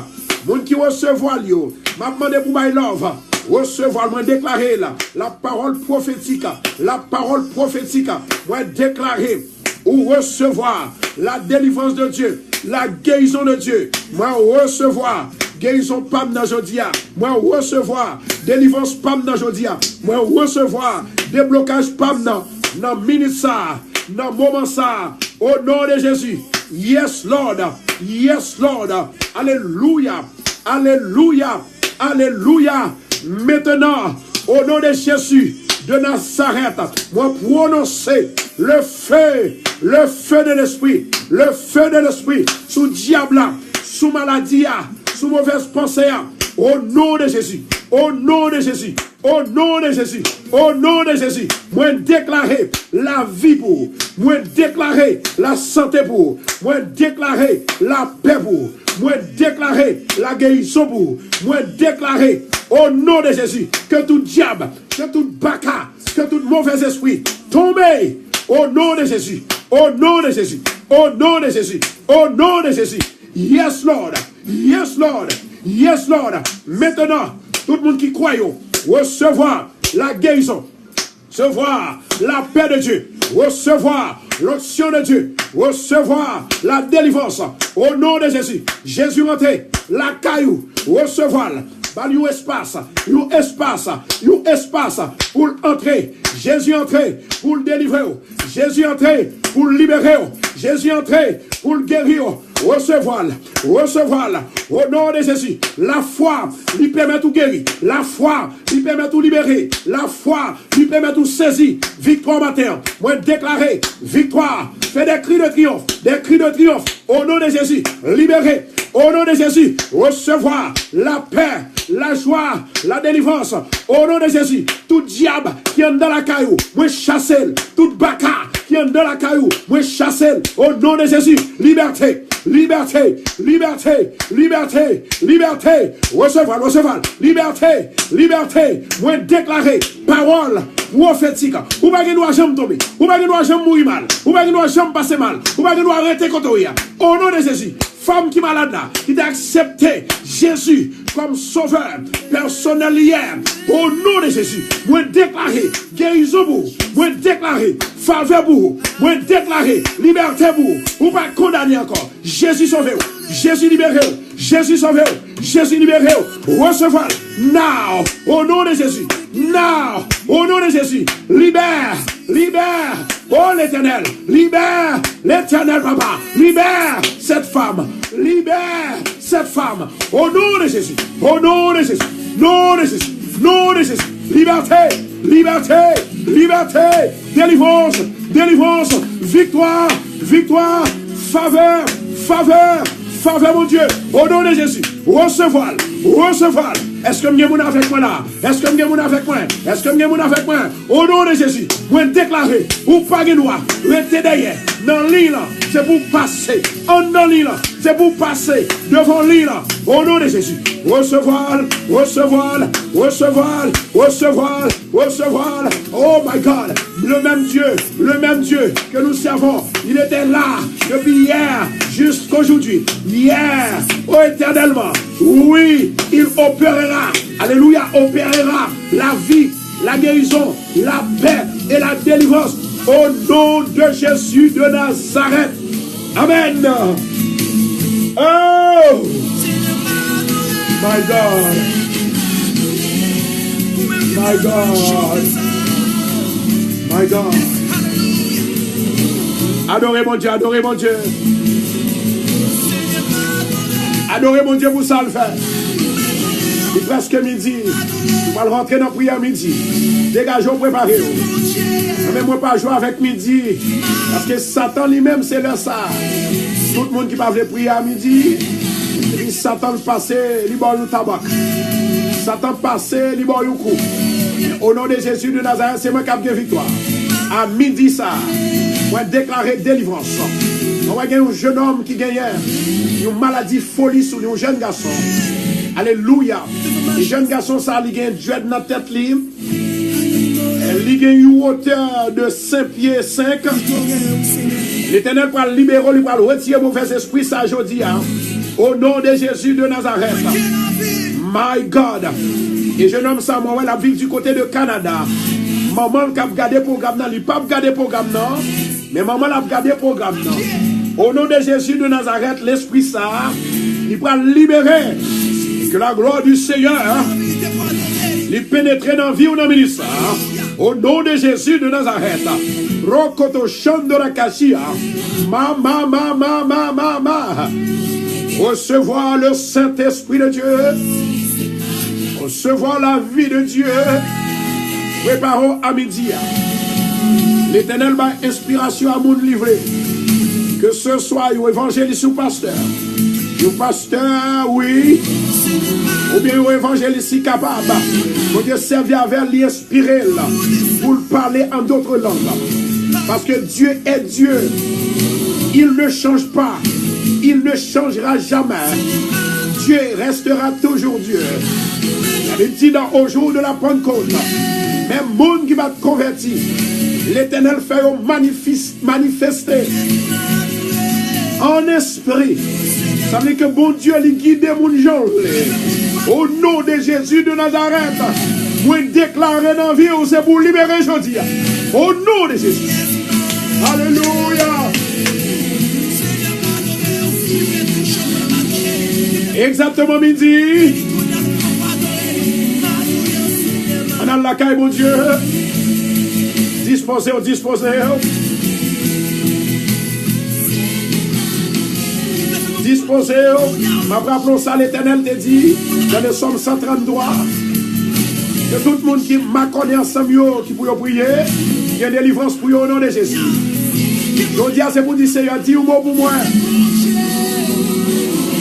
Moun ki resevwa l yo, m ap mande pou bay love. Resevwa l, mwen deklare l. La pawòl pwofetik. La pawòl pwofetik. Mwen deklare ou resevwa la delivrans de Dye, la gerizon de Dye. Mwen resevwa gerizon pa m nan jodi a. Mwen resevwa delivrans pa m nan jodi a. Mwen resevwa deblokaj pa m nan, nan minit sa a, nan moman sa a. O non de Jezi. Yes, Lord. Yes, Lord. Alelouya. Alelouya. Alelouya. Mentenan, o non de Jezi de Nazarèt, mwen pwononse le feu, le feu de l'esprit, le feu de l'esprit sou dyab la, sou maladi a, sou movèz panse a, o non de Jezi, o non de Jezi, o non de Jezi, o non de Jezi. Mwen deklare lavi pou ou. Mwen deklare lasante pou ou. Mwen deklare lapè pou ou. Mwen deklare lagerizon pou ou. Mwen deklare, o non de Jezi, ke tout dyab, ke tout baka, ke tout movèz espri tonbe, o non de Jezi, o non de Jezi, o non de Jezi, o non de Jezi. Yes, Lord. Yes, Lord. Yes, Lord. Mentenan, tout moun ki kwè yo, resevwa lagerizon. Resevwa lapè de Dye. Resevwa l'onction de Dieu. Resevwa ladelivrans. O non de Jezi. Jezi rantre lakay ou. Resevwa l. Ba l yon espas. Yon espas. Yon espas pou l antre. Jezi antre pou l delivre w. Jezi antre pou l libere w. Jezi antre pou l geri w. Resevwa l. Resevwa l. O non de Jezi. Lafwa li pèmèt ou geri. Lafwa li pèmèt ou libere. Lafwa li pèmèt ou sezi viktwa maten an. Mwen deklare viktwa. Fè des cris de triomphe. Des cris de triomphe. O non de Jezi. Libere. O non de Jezi. Resevwa lapè, lajwa, ladelivrans. O non de Jezi. Tout dyab ki anndan lakay ou, mwen chase l. Tout baka ki anndan lakay ou, mwen chase l o non de Jezi. Libète, libète, libète, libète, libète. Resevwa l, resevwa l. Libète, libète. Mwen deklare pawòl pwofetik. Ou pa gen dwa janm tonbe. Ou pa gen dwa janm mouri mal. Ou pa gen dwa janm pase mal. Ou pa gen dwa rete kote w ye a. O non de Jezi, fanm ki malad la, ki te aksepte Jezi kòm sovè pèsonèl li ye, o non de Jezi, mwen deklare gerizon pou ou. Mwen deklare favè pou ou. Mwen deklare libète pou ou. Ou pa kondane ankò. Jezi sove w. Jezi libere w. Jezi sove w. Jezi libere w. Resevwa l. Now. O non de Jezi. Now. O non de Jezi. Libère. Libère. O Letènèl. Libère. Letènèl papa. Libère cette femme. Libère cette femme. O non de Jezi. O non de Jezi. Non de Jezi. Non de Jezi. Libète. Libète. Libète. Delivrans. Delivrans. Viktwa. Viktwa. Favè. Favè. Favè Bondye. O non de Jezi. Resevwa l. Resevwa l. Èske m gen moun avèk mwen la? Èske m gen moun avèk mwen? Èske m gen moun avèk mwen? O non de Jezi, mwen deklare, ou pa gen dwa rete dèyè nan liy lan. Se pou w pase anndan liy lan. Se pou w pase devan liy lan. O non de Jezi, resevwa l, resevwa l, resevwa l, resevwa l, resevwa l. Oh my God, le même Dieu, le même Dieu que nous servons, il était là depuis hier jusqu'aujourd'hui. Hier, oh éternellement, oui, il opérera. Alléluia, opérera la vie, la guérison, la paix et la délivrance au nom de Jésus de Nazareth. Amen. Oh, my God. My God. My God. Adore Bondye, adore Bondye. Adore Bondye pou sa l fè. Li prèske midi. Nou pral rantre nan priyè midi. Degaje w, prepare w. Mwen menm, mwen pa jwe avèk midi. Paske Satan li menm, se lè sa. Tout moun ki pa vle priye a midi, epi Satan pase, li ba w yon tabak. Satan pase, li ba w yon kou. Men o non de Jezi de Nazarèt, se mwen k ap gen viktwa. A midi sa, mwen deklare delivrans. Mwen wè gen yon jennonm ki genyen yon maladi foli sou li, yon jèn gason. Alelouya. Jèn gason sa, li gen djwèd nan tèt li. Li gen yon wotè de senk pye senk. Letènèl pral libere w, li pral retire movèzespri sa jodi a. O non de Jezi de Nazarèt. My God. E jennonm sa, mwen wè l ap viv di kote de Kanada. Manman l k ap gade pwogram nan, li p ap gade pwogram nan. Men manman l ap gade pwogram nan. O non de Jezi de Nazarèt, lespri sa, li pral libere. Que la gloire du Seigneur, li penetre nan vi w nan minit sa. O non de Jezi de Nazarèt. Rokoto Shandora Kashia. Ma, ma, ma, ma, ma, ma, ma. Recevoir le Saint-Esprit de Dieu. Recevoir la vie de Dieu. Prepare w a midi a. Letènèl bay enspirasyon a moun li vle. Ke se swa yon evanjelis ou pastè. Yon pastè, wi. Oubyen yon evanjelis ki kapab. Bondye sèvi avè l, li enspire l pou l pale an dòt lang. Paske Dieu est Dieu. Il ne change pas. Il ne changera jamais. Dieu restera toujours Dieu. Li di nan o jou de la Pannkot, menm moun ki pa t konvèti, Letènèl fè yo manifis-, manifeste an espri. Sa vle di ke Bondye li gide moun jan l vle. O non de Jezi de Nazarèt, mwen deklare nan vi w, se pou w libere jodi a. O non de Jezi. Alelouya. Egzakteman midi. Ann al lakay Bondye. Dispoze w, dispoze w. Dispoze w. M ap raple w sa Letènèl te di nan le Sòm san tranntwa, ke tout moun ki makònen ansanm yo, ki pou yo priye, gen delivrans pou yo o non de Jezi. Jodi a, se pou di, Seyè, di yon mo pou mwen.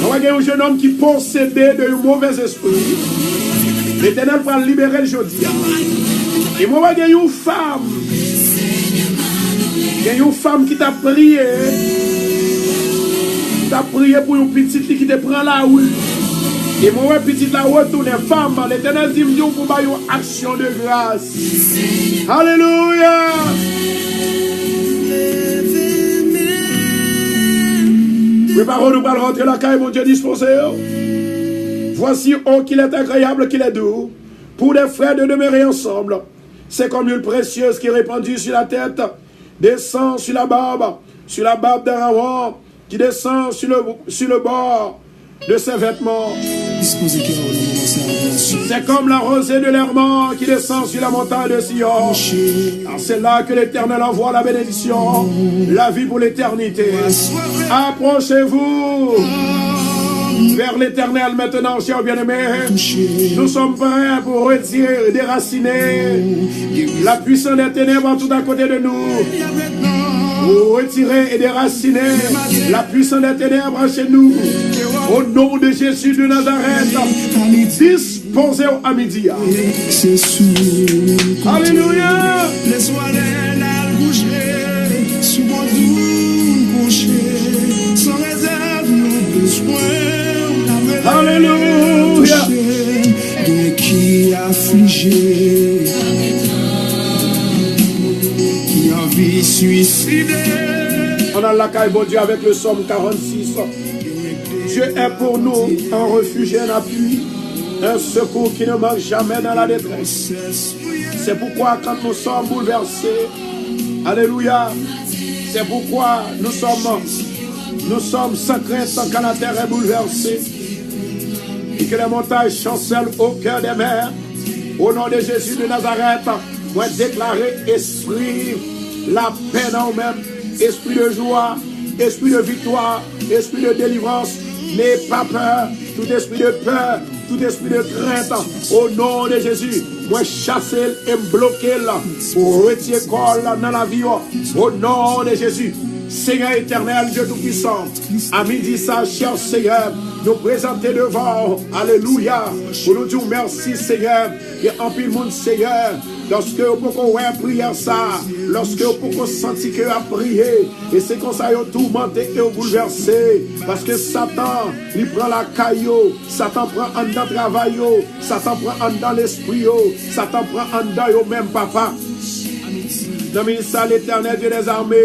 Mwen wè gen yon jennonm ki posede de yon movèzespri. Letènèl pral libere l jodi a. E mwen wè gen yon fanm Gen yon fanm ki t ap priye, t ap priye pou yon pitit li ki te pran lari. E mwen wè pitit la retounen. Fanm, Letènèl di m di w pou bay yon aksyon de gras. Alelouya! Prepare w, nou pral rantre lakay Bondye dispoze yo. Voici, oh, qu'il est agréable, qu'il est doux pour des frères de demeurer ensemble. C'est comme l'huile précieuse qui est répandue sur la tête, descend sur la barbe, sur la barbe d'Aaron, qui descend sur le, sur le bord de ses vêtements. C'est comme la rosée de l'Hermon qui descend sur la montagne de Sion. Car c'est là que l'Éternel envoie la bénédiction, la vie pour l'éternité. Approchez-vous vers l'Éternel maintenant, chers bien-aimés. Nous sommes prêts pour retirer, déraciner la puissance des ténèbres tout à côté de nous. Pour retirer et déraciner la puissance des ténèbres chez nous. Au nom de Jésus de Nazareth, disposez-vous à midi. Alléluia. Sou bò dlo n kouche, san rezèv nou bezwen w. Alelouya. Gen ki aflije, ki anvi swiside. On a la kay Bondye avec le psaume quarante-six. Dieu est pour nous un refuge et un appui, un secours qui ne manque jamais dans la détresse. C'est pourquoi quand nous sommes bouleversés, alléluia, c'est pourquoi nous sommes, nous sommes sans crainte quand la terre est bouleversée et que les montagnes chancellent au cœur des mers. Au nom de Jésus de Nazareth, mwen deklare espri lapè nan ou menm, espri de jwa, espri de viktwa, espri de delivrans. N'ayez pas peur, tout esprit de peur, tout esprit de crainte, au nom de Jésus, mwen chase l e m bloke l pou retire kò l nan lavi w. Au nom de Jésus, Seigneur éternel, Dieu tout-puissant, à midi sa, cher Seigneur, nou prezante devan w, alelouya, pou nou di w mèsi, Seigneur. Gen anpil moun, Seyè, lòske yo poko wè priyè sa, lòske yo poko santi ke y ap priye, e se konsa yo toumante e yo boulvèse, paske Satan, li pran lakay yo, Satan pran anndan travay yo, Satan pran anndan lespri yo, Satan pran anndan yo menm, papa. Nan minit sa, Letènèl Dye dèzame,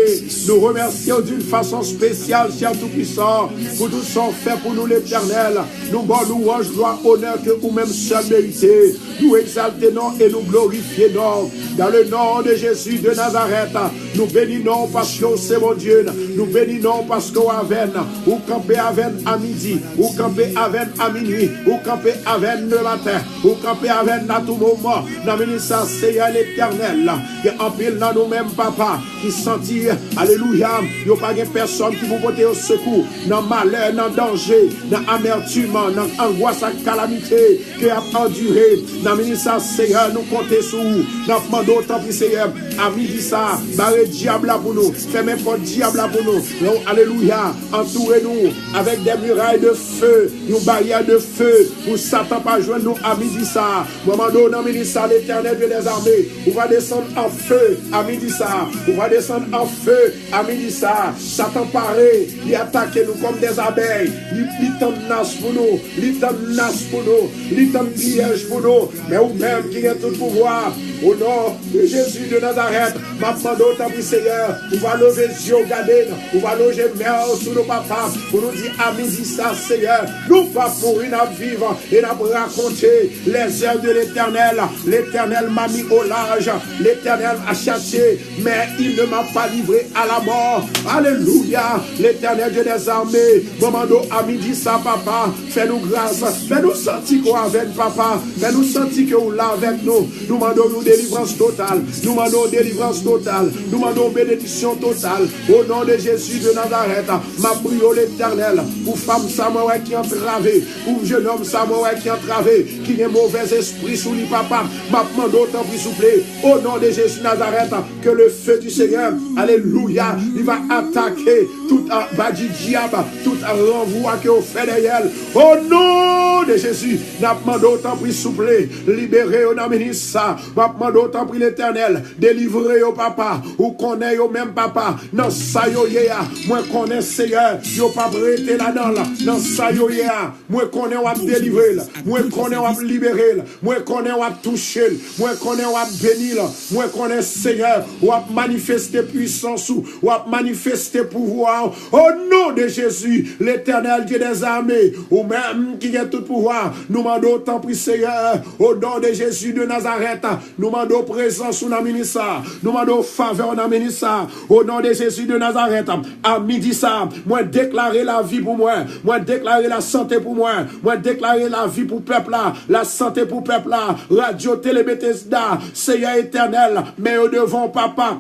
nou remèsye w d'une façon spéciale, Seyè Toupisan, pou tout sa w fè pou nou, Letènèl. Nou ba w louwanj, glwa, onè ke ou menm sèl merite. Nou egzalte non e nou glorifye non. Dans le nom de Jésus de Nazareth, nou beni non paske w se Bondye n. Nou beni non paske w avè n. Ou kanpe avè n a midi. Ou kanpe avè n a minui. Ou kanpe avè n le maten. Ou kanpe avè n a tou moman. Nan minit sa, Seyè Letènèl, gen anpil nan nou menm, papa, ki santi, alelouya, yo pa gen pèsòn ki pou pote yo sekou nan malè, nan danje, nan amètim, nan angwas ak kalamite ke y ap andire. Nan minit sa, Seyè, nou konte sou ou. N ap mande w, tanpri, Seyè, a midi sa, bare dyab la pou nou, fèmen pòt dyab la pou nou. Non, alelouya, antoure nou avèk des murailles de feu, yon baryè de feu, pou Satan pa jwenn nou a midi sa. Mwen mande w nan minit sa, Letènèl Dye dèzame, ou va desann an fe a midi sa. Ou va desann an fe a midi sa. Satan pare, li atake nou kòm dèzabèy. Li, li tann nas pou nou. Li tann nas pou nou. Li tann pyèj pou nou. Men ou menm ki gen tout pouvwa, o non de Jezi de Nazarèt, m ap mande w, tanpri, Seyè, ou va leve zye w gade n, ou va lonje men w sou nou, papa, pou nou di a midi sa, Seyè, nou p ap mouri, n ap viv e n ap rakonte lèzèv de Letènèl. Letènèl m'a mis au large, Letènèl m'a cherché, mais il ne m'a pas livré à la mort. Alelouya! Letènèl Dye dèzame, mwen mande w a midi sa, papa, fè nou gras, fè nou santi ke w avè n, papa, fè nou santi ke w la avèk nou. Nou mande w yon delivrans total, nou mande w delivrans total, nou mande w benediksyon total. O non de Jezi de Nazarèt, m ap priye w, Letènèl, pou fanm sa mwen wè ki antrave, pou jennonm sa mwen wè ki antrave, ki gen movèzespri sou li, papa, m ap mande w, tanpri, souple, o non de Jezi Nazarèt, ke le feu du Seigneur, alelouya, li va atake tout, ah, badi dyab, tout, ah, ranvwa ke yo fè dèyè l. O non de Jezi, n ap mande w tanpri souple, libere yo nan minis sa. M ap mande w tanpri Letènèl, delivre yo papa. Ou konnen yo menm papa, nan sa yo ye a. Mwen konnen Seyè, yo p ap rete ladan l. Nan sa yo ye a, mwen konnen w ap delivre l. Mwen konnen w ap libere l. Mwen konnen w ap touche l. Mwen konnen w ap beni l. Mwen konnen Seyè, w ap manifeste pwisans ou. W ap manifeste pouvwa w. O non de Jezi, Letènèl Dye dèzame, ou menm ki gen tout pouvwa, nou mande w tanpri Seyè, o non de Jezi de Nazarèt, nou mande w prezans ou nan minis sa, nou mande w favè w nan minis sa, o non de Jezi de Nazarèt. A midi sa, mwen deklare lavi pou mwen, mwen deklare lasante pou mwen, mwen deklare lavi pou pèp la, lasante pou pèp la, radyo tele Betesda, Seyè Etènèl, men yo devan w papa.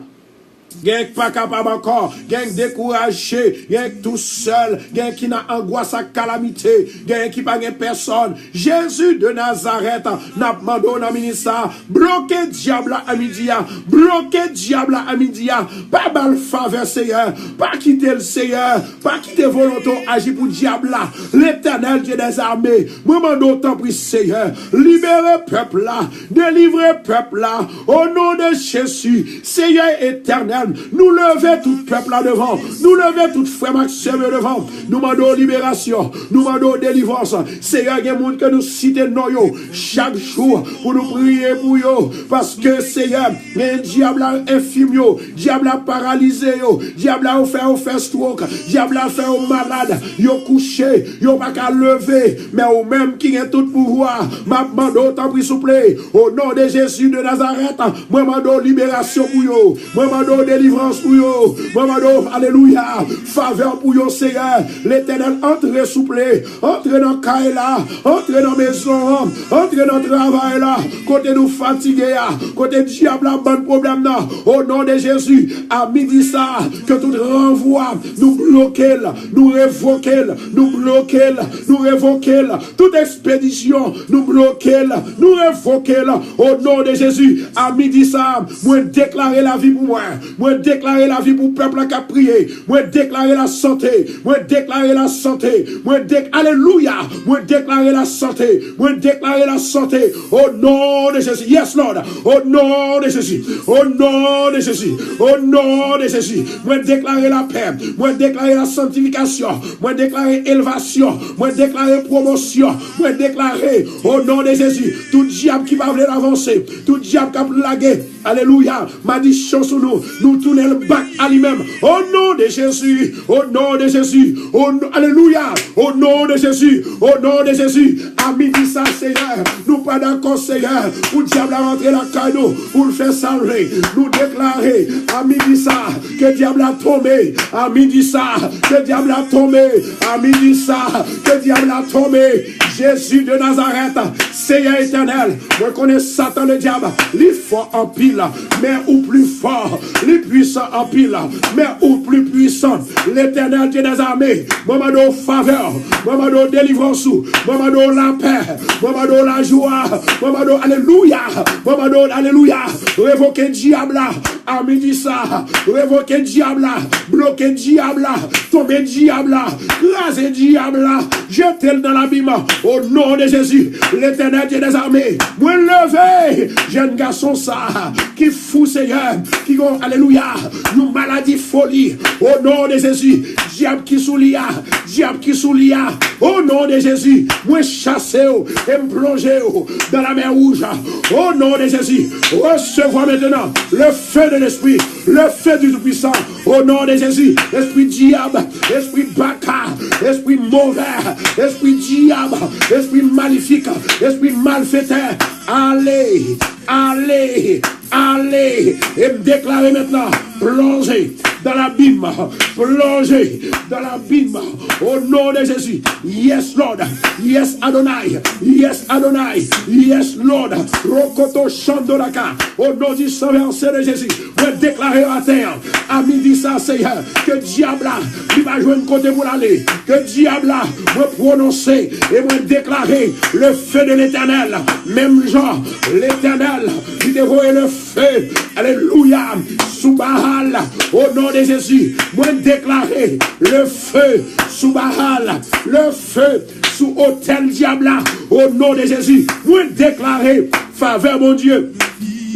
Gen ki pa kapab ankò, gen ki dekouraje, gen ki tou sèl, gen ki nan angwas ak kalamite, gen ki pa gen pèsòn. Jezi de Nazarèt, n ap mande w nan minis sa, bloke dyab la a midi a, bloke dyab la a midi a, pa ba l favè Seyè, pa kite l Seyè, pa kite volonte w aji pou dyab la. Letènèl Dye dèzame, mwen mande w tanpri Seyè, libere pèp la, delivre pèp la, o non de Jezi. Seyè Etènèl, nou leve tout pèp la devan w. Nou leve tout frè m ak sè m yo devan w. Nou mande w liberasyon. Nou mande w delivrans. Seyè, gen moun ke nou site non yo chak jou pou nou priye pou yo. Paske, Seyè, gen dyab la enfim yo. Dyab la paralize yo. Dyab la yo fè yo fè stroke. Dyab la fè yo malad. Yo kouche. Yo pa ka leve. Men ou menm ki gen tout pouvwa, m ap mande w tanpri souple, o non de Jezi de Nazarèt, mwen mande w liberasyon pou yo, mwen mande w delivrans pou yo, mwen mande w, alelouya, favè pou yo, Seyè. Letènèl, antre souple, antre nan kay la, antre nan mezon an, antre nan travay la, kote nou fatige a, kote dyab la ban n pwoblèm nan, o non de Jezi, a midi sa, ke tout ranvwa, nou bloke l, nou revoke l, nou bloke l, nou revoke l. Tout ekspedisyon, nou bloke l, nou revoke l. O non de Jezi, a midi sa, mwen deklare lavi pou mwen. Mwen deklare lavi pou pèp la k ap priye. Mwen deklare lasante. Mwen deklare lasante. Mwen dek, alelouya. Mwen deklare lasante. Mwen deklare lasante. O non de Jezi. Yes, Lord. O non de Jezi. O non de Jezi. O non de Jezi. Mwen deklare lapè. Mwen deklare lasantifikasyon. Mwen deklare elevasyon. Mwen deklare pwomosyon. Mwen deklare, o non de Jezi, tout dyab ki pa vle l avanse, tout dyab k ap lage, alelouya, madichon sou nou, nou tounen l bak a li menm. O non de Jezi, o non de Jezi, o non, alelouya, o non de Jezi, o non de Jezi, a midi sa, Seyè, nou pa dakò, Seyè, pou dyab la rantre lakay nou, pou l fè sa l vle. Nou deklare, a midi sa, ke dyab la tonbe, a midi sa, ke dyab la tonbe, a midi sa, ke dyab la tonbe. Jezi de Nazarèt, Seyè Etènèl, mwen konnen Satan Ledyab, li fò anpil, men ou pli fò, li pwisan anpil, men ou pli pwisan. Letènèl Dye dèzame, mwen mande w favè, mwen mande w delivrans ou, mwen mande w lapè, mwen mande w lajwa, mwen mande w alelouya, mwen mande w alelouya, revoke dyab la, a midi sa, revoke dyab la, bloke dyab la, tonbe dyab la, kraze dyab la, jete l nan labim. O non de Jezi, Letènèl Dye dèzame, mwen leve jèn gason sa ki fou, Seyè, ki gon, alelouya, yon maladi foli. O non de Jezi, dyab ki sou li a, dyab ki sou li a. O non de Jezi, mwen chase w e m plonje w dans la mer Rouge. O non de Jezi, resevwa mentnan le feu de l'Esprit, le feu du Tout-Puissant. O non de Jezi, espri dyab, espri baka, espri movè, espri dyab, espri malifik, espri malfetè, ale, ale, ale, e m deklare mentnan, plonje dans l'abîme, plonje dans l'abîme, o non de Jezi. Yes, Lord. Yes, Adonai. Yes, Adonai. Yes, Lord. Rokoto Shandoraka. O non du sang versé de Jezi. Mwen deklare atè a midi sa, Seyè, ke dyab la, li pa jwenn kote pou l ale. Ke dyab la, mwen pwononse e mwen deklare le feu de l'Éternel. Menm jan Letènèl, li te voye le feu, alelouya, sou Baal. O non de Jezi, mwen deklare le feu sou Baal, le feu sou otèl dyab la. O non de Jezi, mwen deklare favè Bondye.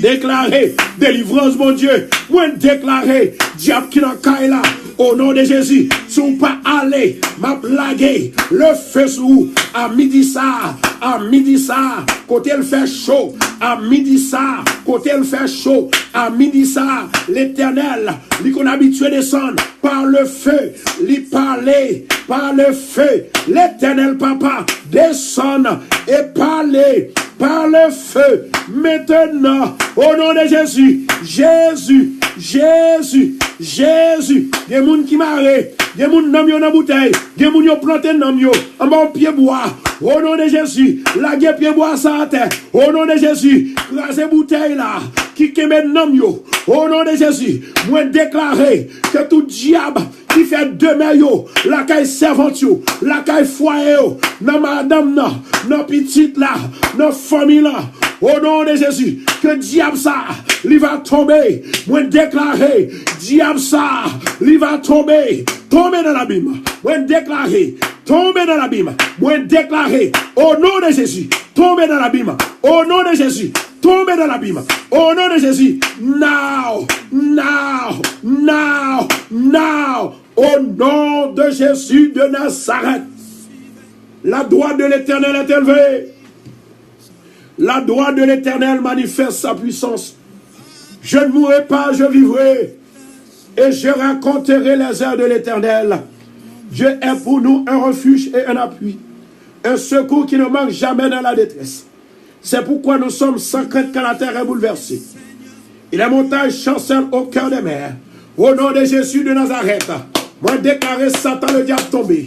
Deklare delivrans Bondye. Mwen deklare dyab ki nan kay la. O non de Jezi, si w pa ale, m ap lage lefe sou ou. A midi sa, a midi sa, kote l fè cho. A midi sa, kote l fè cho. A midi sa, Letènèl, li konn abitye desann. Par le feu, li pale, par le feu. Letènèl Papa, desann e pale par le feu. Maintenant, au nom de Jésus, Jésus, Jésus, Jésus. Gen moun ki mare, gen moun nanm yo nan boutèy, gen moun yo plante nanm yo anba yon pye bwa. O non de Jezi, lage pye bwa sa atè. O non de Jezi, kraze boutèy la ki kenbe nanm yo. O non de Jezi, mwen deklare ke tout dyab ki fè demè yo lakay sèvant yo, lakay fwaye yo, nan madanm nan, nan pitit la, nan fanmi la. O non de Jezi, ke dyab sa, li va tonbe. Mwen deklare, dyab sa, li va tonbe. Tonbe nan labim. Mwen deklare, tonbe nan labim. Mwen deklare, o non de Jezi, tonbe nan labim. O non de Jezi, tonbe nan labim. O non de Jezi, now, now, now, now. Au nom de Jésus de Nazareth, la droite de l'Éternel est élevée. La droite de l'Éternel manifeste sa puissance. Je ne mourrai pas, je vivrai. Et je raconterai les œuvres de l'Éternel. Dieu est pour nous un refuge et un appui, un secours qui ne manque jamais dans la détresse. C'est pourquoi nous sommes sans crainte quand la terre est bouleversée et les montagnes chancellent au cœur des mers. Au nom de Jésus de Nazareth, mwen deklare Satan le diable tonbe.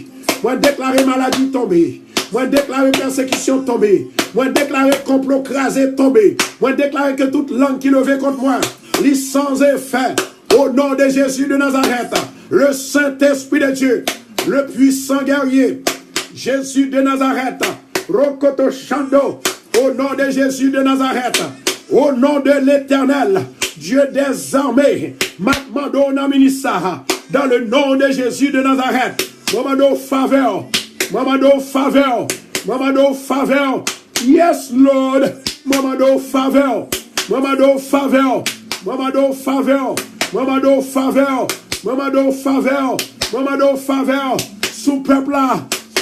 Mwen deklare maladi tonbe. Mwen deklare pèsekisyon tonbe. Mwen deklare konplo kraze tonbe. Mwen deklare ke tout lang ki leve kont mwen, li sans efè. Au nom de Jésus de Nazareth, le Saint-Esprit de Dieu, le puissant guerrier, Jésus de Nazareth, Rokoto Chando, au nom de Jésus de Nazareth, au nom de l'Éternel, Dieu des armées, m ap mande w nan minis sa, dans le nom de Jésus de Nazareth, mwen mande w favè, mwen mande w favè, mwen mande w favè, Yes, Lord. Mwen mande w favè. Mwen mande w favè. Mwen mande w favè. Mwen mande w favè. Mwen mande w favè. Mwen mande w favè. Sou pèp la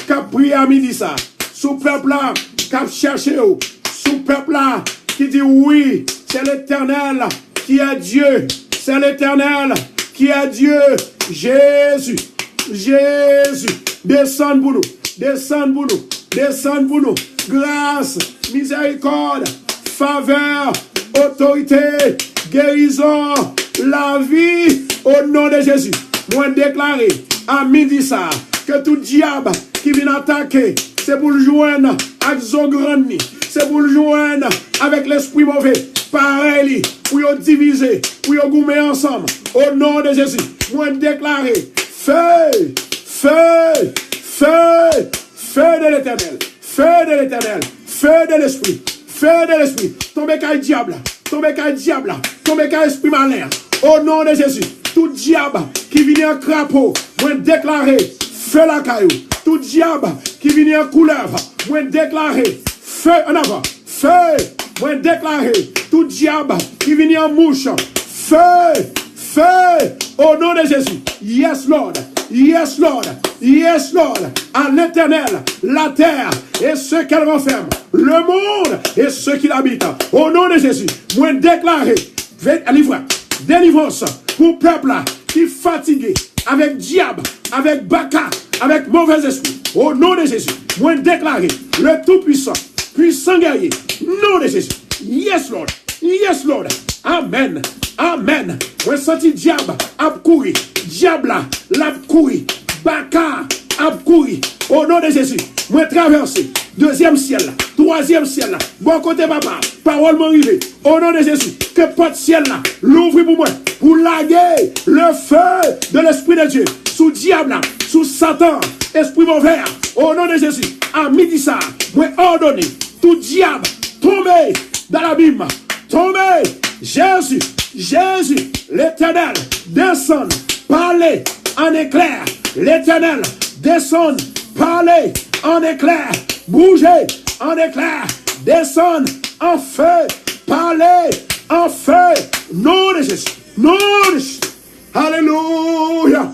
k ap priye a midi sa. Sou pèp la k ap chèche w. Sou pèp la ki di wi, se Letènèl ki a Dye. Se Letènèl ki a Dye. Jezi. Jezi. Desann pou nou. Desann pou nou. Desann pou nou. Gras, mizèrikòd, favè, otorite, gerizon, lavi, o non de Jezi. Mwen deklare, a midi sa, ke tout dyab ki vin atake, se pou l jwenn ak zo grann li, se pou l jwenn avèk lespri move, parèy li, pou yo divize, pou yo goumen ansanm. O non de Jezi, mwen deklare, feu, feu, feu, feu de Letènèl, feu de Letènèl, feu de Lespri, feu de Lespri, tonbe kay dyab la, tonbe kay dyab la, tonbe kay espri malen an. O non de Jezi, tout dyab ki vini an krapo, mwen deklare feu lakay ou. Tout dyab ki vini an koulèv, mwen deklare feu ann avan. Feu! Mwen deklare tout dyab ki vini an mouch. Feu! Feu! O non de Jezi. Yes, Lord. Yes, Lord. Yes, Lord. À l'Éternel, la terre et ce qu'elle renferme, le monde et ceux qui l'habitent. O non de Jezi, mwen deklare ve- livra- delivrans pou pèp la ki fatige avèk dyab, avèk baka, avèk movèzespri. O non de Jezi, mwen deklare le Tout-Puissant, puissant guerrier, non de Jezi. Yes, Lord. Yes, Lord. Amen. Amen. Mwen santi dyab ap kouri. Dyab la, l ap kouri. Baka ap kouri. O non de Jezi, mwen travèse dezyèm syèl la, twazyèm syèl la, bò kote papa, pawòl mwen rive. O non de Jezi, ke pòt syèl la louvri pou mwen, pou lage le feu de l'Esprit de Dieu sou dyab la, sou Satan, espri move a. O non de Jezi, a midi sa, mwen òdone tout dyab tonbe dans l'abîme. Tonbe, Jezi, Jezi, Letènèl, desann, pale an eklè. Letènèl, desann, pale an eklè, bouje, an eklè, desann, an fe, pale, an fe, non de Jezi, non de Jezi. Alelouya!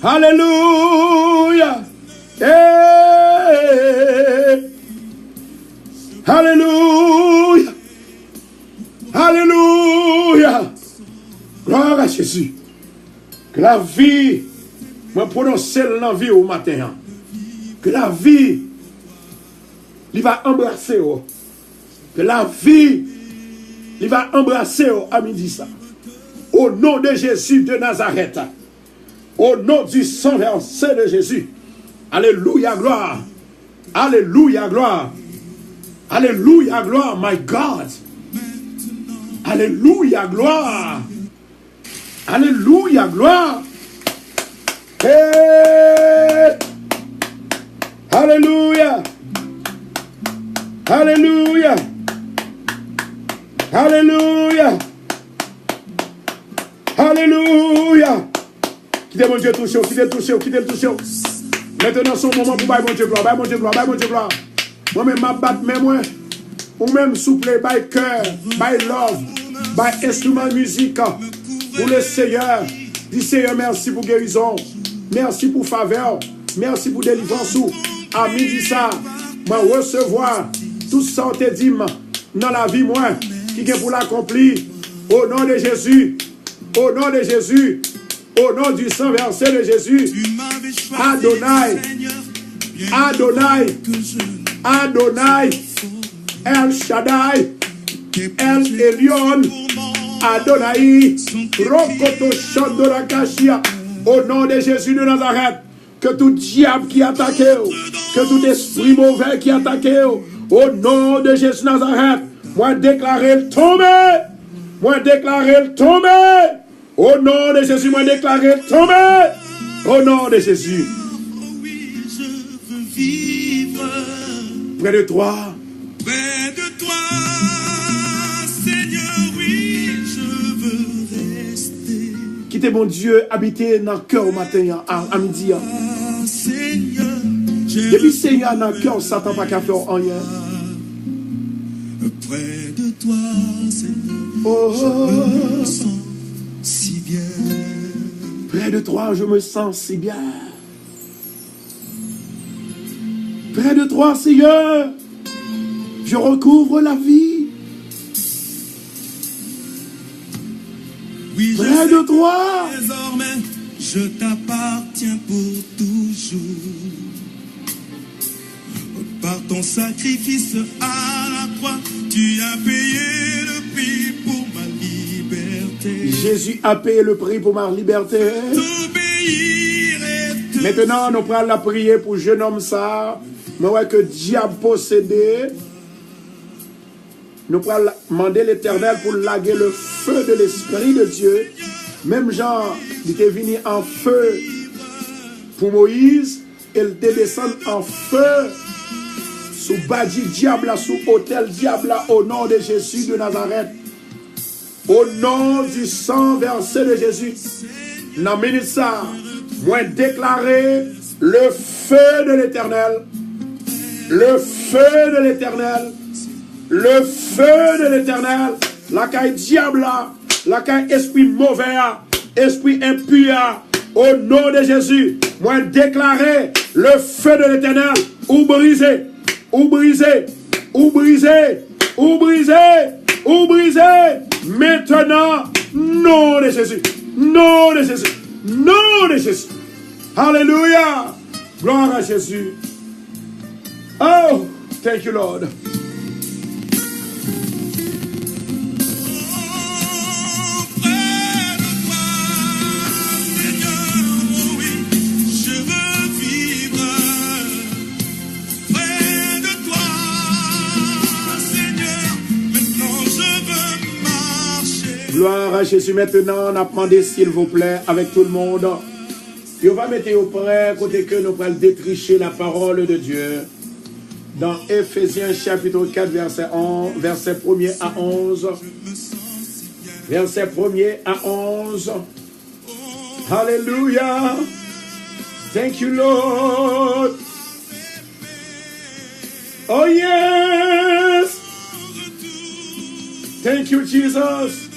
Alelouya! Hey! Alelouya! Alelouya! Glwa a Jezi! Ke lavi, mwen pwononse l nan vi w maten an. Ke lavi, li va anbrase w. Ke lavi, li va anbrase w a midi sa. Au nom de Jésus de Nazareth. Au nom du sang versé de Jésus. Alelouya, glwa. Alelouya, glwa. Alelouya, glwa, my God. Alelouya, glwa. Alelouya, glwa. Hey! Alelouya. Alelouya. Alelouya. Alelouya. Kite Bondye touche w, kite l touche w, kite l touche w. Mentnan se yon moman pou bay Bondye glwa, bay Bondye glwa, bay Bondye glwa. Mwen menm m ap bat men mwen. Ou menm souple bay kè, bay love, bay enstriman mizik pou le Seyè. Di Seyè mèsi pou gerizon, mèsi pou favè, mèsi pou delivrans ou. A midi sa, mwen resevwa tout sa w te di m nan lavi mwen ki gen pou l akonpli. O non de Jezi, o non de Jezi. Au nom du sang versé de Jésus, Adonai, Adonai, Adonai, El Shaddai, El Elyon, Adonai, Rokoto Shandora Kashia. Au nom de Jésus de Nazareth, ke tout dyab ki atake w, ke tout espri move ki atake w, o non de Jezi Nazarèt, mwen deklare l tonbe! Mwen deklare l tonbe! O non de Jezi, mwen deklare l tonbe! O non de Jezi. Près de toi. Près de toi, Seigneur, oui, je veux rester. Kite Bondye abite nan kè w maten an, a, a midi an. Depi Senyè a nan kè w, Satan pa ka fè w anyen. Près de toi, Seigneur, oh, je me sens si bien. Près de toi, je me sens si bien. Près de toi, Seigneur, je recouvre la vie. Oui, je sais que désormais, je t'appartiens pour toujours. Par ton sacrifice à la croix, tu as payé le prix pour ma liberté. Jésus a payé le prix pour ma liberté. Mentnan, nou pral priye pou jennonm sa a. Mwen wè ke dyab posede. Nou pral mande Letènèl pou l lage le feu de l'Esprit de Dieu. Menm jan li te vini an fe pou Moyiz, e l te desann an fe sou badji dyab la, sou otèl dyab la, o non de Jezi de Nazarèt. Au nom du sang versé de Jésus, nan minit sa a, mwen deklare le feu de l'Éternel, le feu de l'Éternel, le feu de l'Éternel, lakay dyab la, lakay espri move a, espri enpi a, o non de Jezi, mwen deklare le feu de l'Éternel, ou brize, ou brize, ou brize, ou brize, ou brize. Mentnan, non de Jezi, non de Jezi, non de Jezi. Alelouya. Gloire à Jésus. Oh, thank you, Lord. Gloire à Jésus. Mentnan, n ap mande, silvouplè, avèk tout moun, yo va mete yo prè kote ke nou pral detriche la parole de Dieu. Dans Éphésiens chapitre quatre, verset onze, verset premier à onze. Verset premier à onze. Hallelujah. Thank you, Lord. Oh yes! Thank you, Jesus.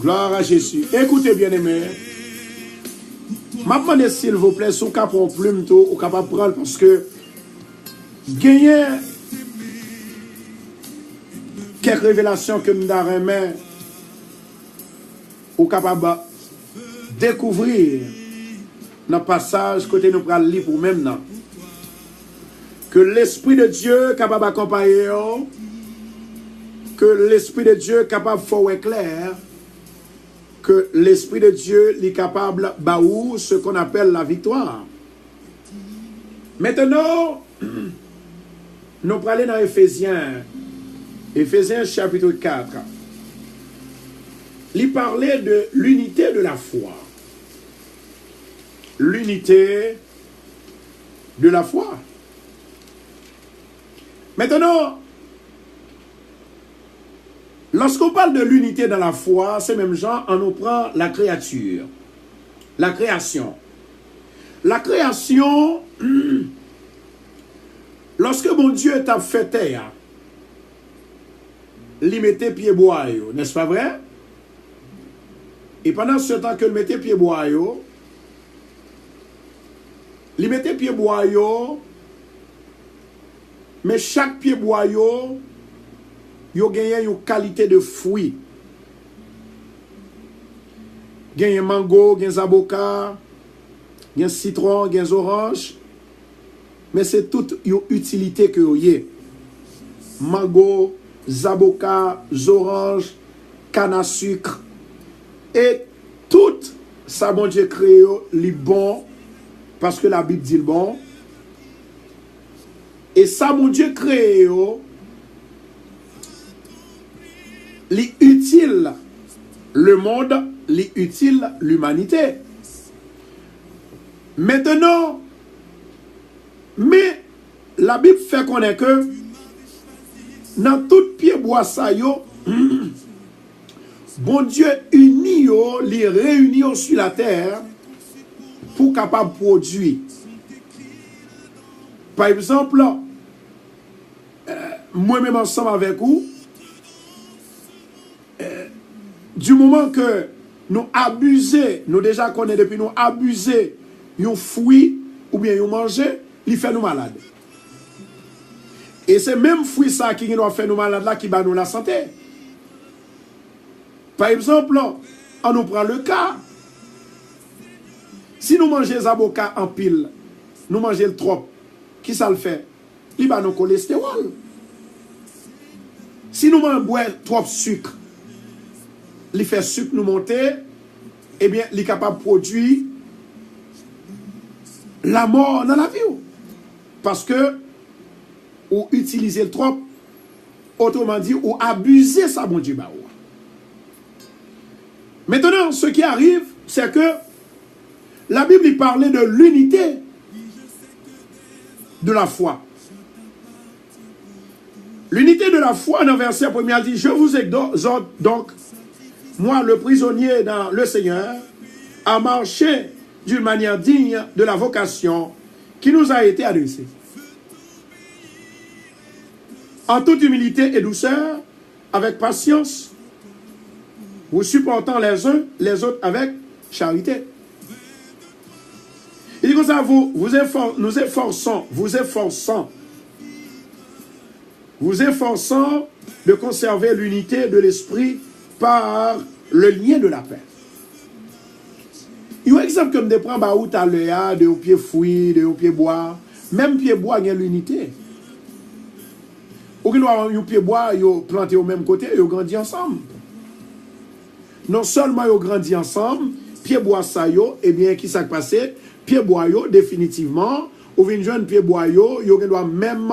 Gloire à Jésus. Écoutez, bien-aimé. M ap mande, silvouplè, si w ka pran yon plim tou, ou kapab pran l, paske genyen kèk revelasyon ke m ta renmen ou kapab dekouvri nan pasaj kote nou pral li pou menm nan. Ke Lespri de Dye kapab akonpaye w, ke Lespri de Dye kapab fè w wè klè, ke Lespri de Dye li kapab ba ou ce qu'on appelle la victoire. Maintenant, nou prale nan Efezyen, Efezyen chapitre quatre. Li pale de l'unité de la foi. L'unité de la foi. Maintenant, lorsqu'on parle de l'unité dans la foi, se menm jan an nou pran la créature, la création. La création, lorsque Bondye t ap fè tè a, li mete pyebwa yo, n'est-ce pas vrai? E pandan se tan ke l mete pyebwa yo, li mete pyebwa yo, men chak pyebwa yo, yo genyen yon kalite de fwi. Genyen mango, gen zaboka, gen sitwon, gen zoranj. Men se tout yon itilite ke yo ye. Mango, zaboka, zoranj, kanasik. E tout sa Bondye kreye yo, li bon, paske Labib di l bon. E sa Bondye kreye yo, li itil lemonn, li itil limanite. Mentenan, men Labib fè konnen ke nan tout pyebwa sa yo, Bondye ini yo, li reyini yo sou latè pou kapab pwodui. Pa egzanp, mwen menm ansanm avèk ou, di moman ke nou abize, nou deja konnen depi nou abize yon fwi oubyen yon manje, li fè nou malad. E se menm fwi sa ki gen dwa fè nou malad la ki ba nou lasante. Pa egzanp, ann nou pran le ka, si nou manje zaboka anpil, nou manje l twòp, kisa l fè? Li ba nou kolestewòl. Si nou man-, bwè twòp sik, li fè sik nou monte, ebyen, li kapab pwodui lanmò nan lavi w. Paske ou itilize l twòp, otoman di, ou abize sa Bondye ba ou a. Maintenant, ce qui arrive, c'est que la Bible, il parle de l'unité de la foi. L'unité de la foi, nan vèsè premye a, di, Je vous exhorte donc, moi, le prisonnier dans le Seigneur, à marcher d'une manière digne de la vocation qui nous a été adressée, en toute humilité et douceur, avec patience, vous supportant les uns les autres avec charité. Il dit comme ça, vous, vous effor-, nous efforçons, vous efforçons, vous efforçant de conserver l'unité de l'esprit par le lien de la paix. Yon egzanp ke m te pran ba ou talè a, de yon pye fwi, de yon pye bwa. Menm pye bwa gen linite. Ou gen dwa wè yon pye bwa, yo plante yo menm kote, yo grandi ansanm. Non sèlman yo grandi ansanm, pye bwa sa yo, ebyen, kisa k pase? Pye bwa yo, definitivman, ou vin jwenn pye bwa yo, yo gen dwa menm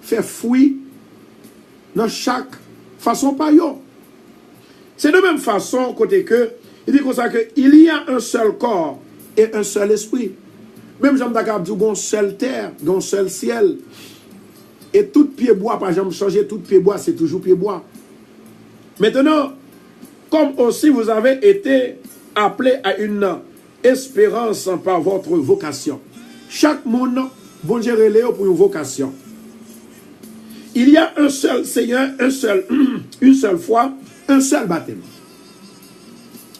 fè fwi nan chak fason pa yo. Se de menm fason kote ke, li di konsa ke, il y a un seul corps et un seul esprit. Menm jan m ta kapab di w, gen yon sèl tè, gen yon sèl syèl. E tout pye bwa pa janm chanje, tout pye bwa se toujou pye bwa. Maintenant, comme aussi vous avez été appelés à une espérance par votre vocation. Chak moun Bondye rele yo pou yon vokasyon. Il y a un seul Seigneur, un seul, une seule foi, un seul baptême.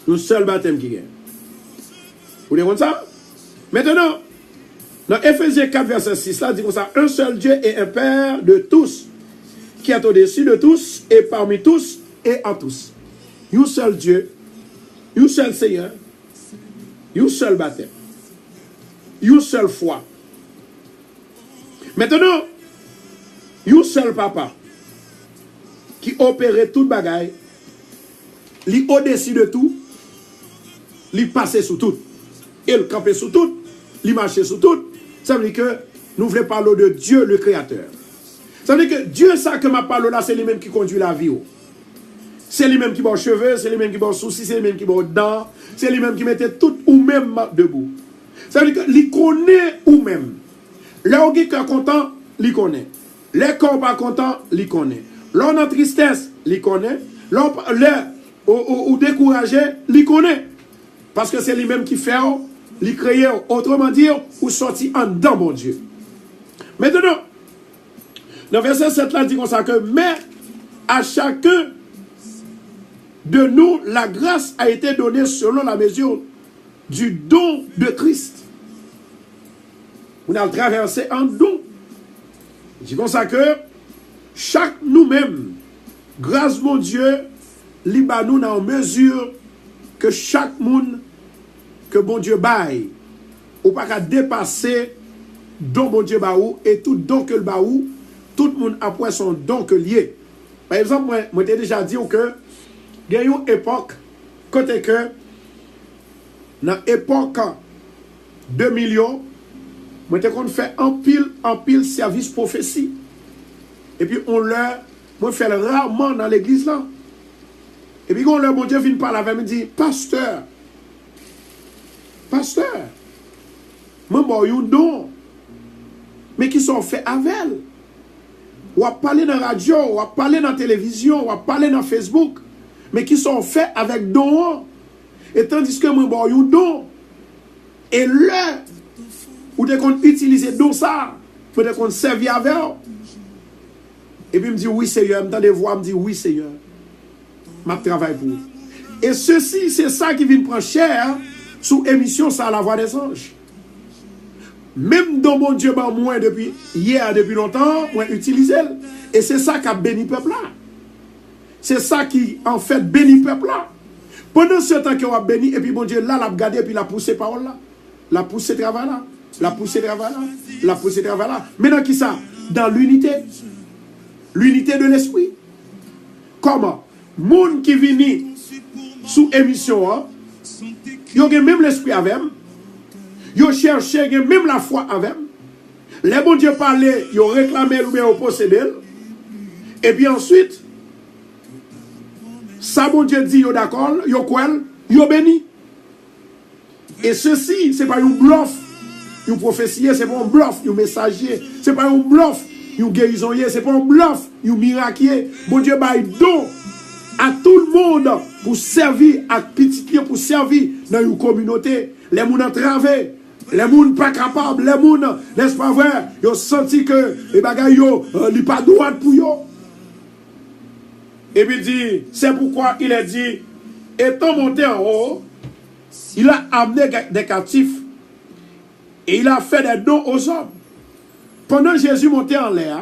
Yon sèl batèm ki gen. Ou te konn sa? Mentnan, nan Efezyen kat vèsè sis la, di konsa, un seul Dieu et un Père de tous, qui est au-dessus de tous, et parmi tous, et en tous. Yon sèl Dye, yon sèl Seyè, yon sèl batèm, yon sèl fwa. Mentnan, yon sèl Papa ki opere tout bagay, li odesi de tou, li pase sou tout, e l kanpe sou tout, li mache sou tout. Sa vle di ke nou vle pale de Dieu le Créateur. Sa vle di ke Dye sa ke m ap pale la, se li menm ki kondui lavi w. Se li menm ki ba w cheve, se li menm ki ba w sousi, se li menm ki ba w dan, se li menm ki mete tout ou menm debou. Sa vle di ke li konnen ou menm. Lè w gen kè kontan, li konnen. Lè kè w pa kontan, li konnen. Lè w nan tristès, li konnen. Lè w pa- lè ou, ou, ou dekouraje, li konnen. Paske se li menm ki fè w, li kreye w. Otreman di, ou sòti anndan Bondye. Mentnan, nan vèsè sèt la, di konsa ke, mais à chacun de nous, la grâce a été donnée selon la mesure du don de Christ. Pou n al travèse an don. Di konsa ke chak nou menm, gras Bondye, li ba nou nan yon mezi ke chak moun ke Bondye bay, ou pa ka depase don Bondye ba ou, e tout don ke l ba ou, tout moun ap wè se yon don ke l ye. Pa egzanp, mwen, mwen te deja di w ke gen yon epòk kote ke nan epòk de mil yo, mwen te konn fè anpil, anpil sèvis pwofesi. Epi yon lè, mwen fè l raman nan legliz lan. Epi yon lè, Bondye vin pale avè m, li di, pastè, pastè, mwen ba w yon don, men kisa w fè avè l? W ap pale nan radyo, w ap pale nan televizyon, w ap pale nan Facebook, men kisa w fè avèk don an? E tandiske mwen ba w yon don, e lè ou te konn itilize don sa a, mwen te konn sèvi avè w. Epi m di, wi, Seyè, m tande vwa, m di, wi, Seyè, m ap travay pou ou. E sesi, se sa ki vin pran chè sou emisyon sa, La Voix des Anges. Menm don Bondye ban mwen depi yè, depi lontan, mwen itilize l. E se sa k ap beni pèp la. Se sa ki, anfèt, beni pèp la. Pandan se tan ke w ap beni, epi Bondye la, l ap gade, epi l ap pouse pawòl la. L ap pouse travay la. L ap pouse travay la. L ap pouse travay la. Men nan ki sa? Dans l'unité. L'unité de l'esprit. Kòman? Moun ki vini sou emisyon an, yo gen menm lespri avè m. Yo chèche gen menm lafwa avè m. Lè Bondye pale, yo reklame l oubyen yo posede l. Epi answit, sa Bondye di, yo dakò l, yo kwè l, yo beni. E sesi, se pa yon blòf yon pwofesi ye, se pa yon blòf yon mesaj ye, se pa yon blòf yon gerizon ye, se pa yon blòf yon mirak ye. Bondye bay don a tout moun pou sèvi ak pitit li, pou sèvi nan yon kominote. Lè moun antrave, lè moun pa kapab, lè moun, n'est-ce pas vrai, yo santi ke e bagay yo, eh, li pa dwat pou yo. Epi di, c'est pourquoi il est dit, étant monté en haut, il a amené des captifs et il a fait des dons aux hommes. Pandan Jezi monte anlè a,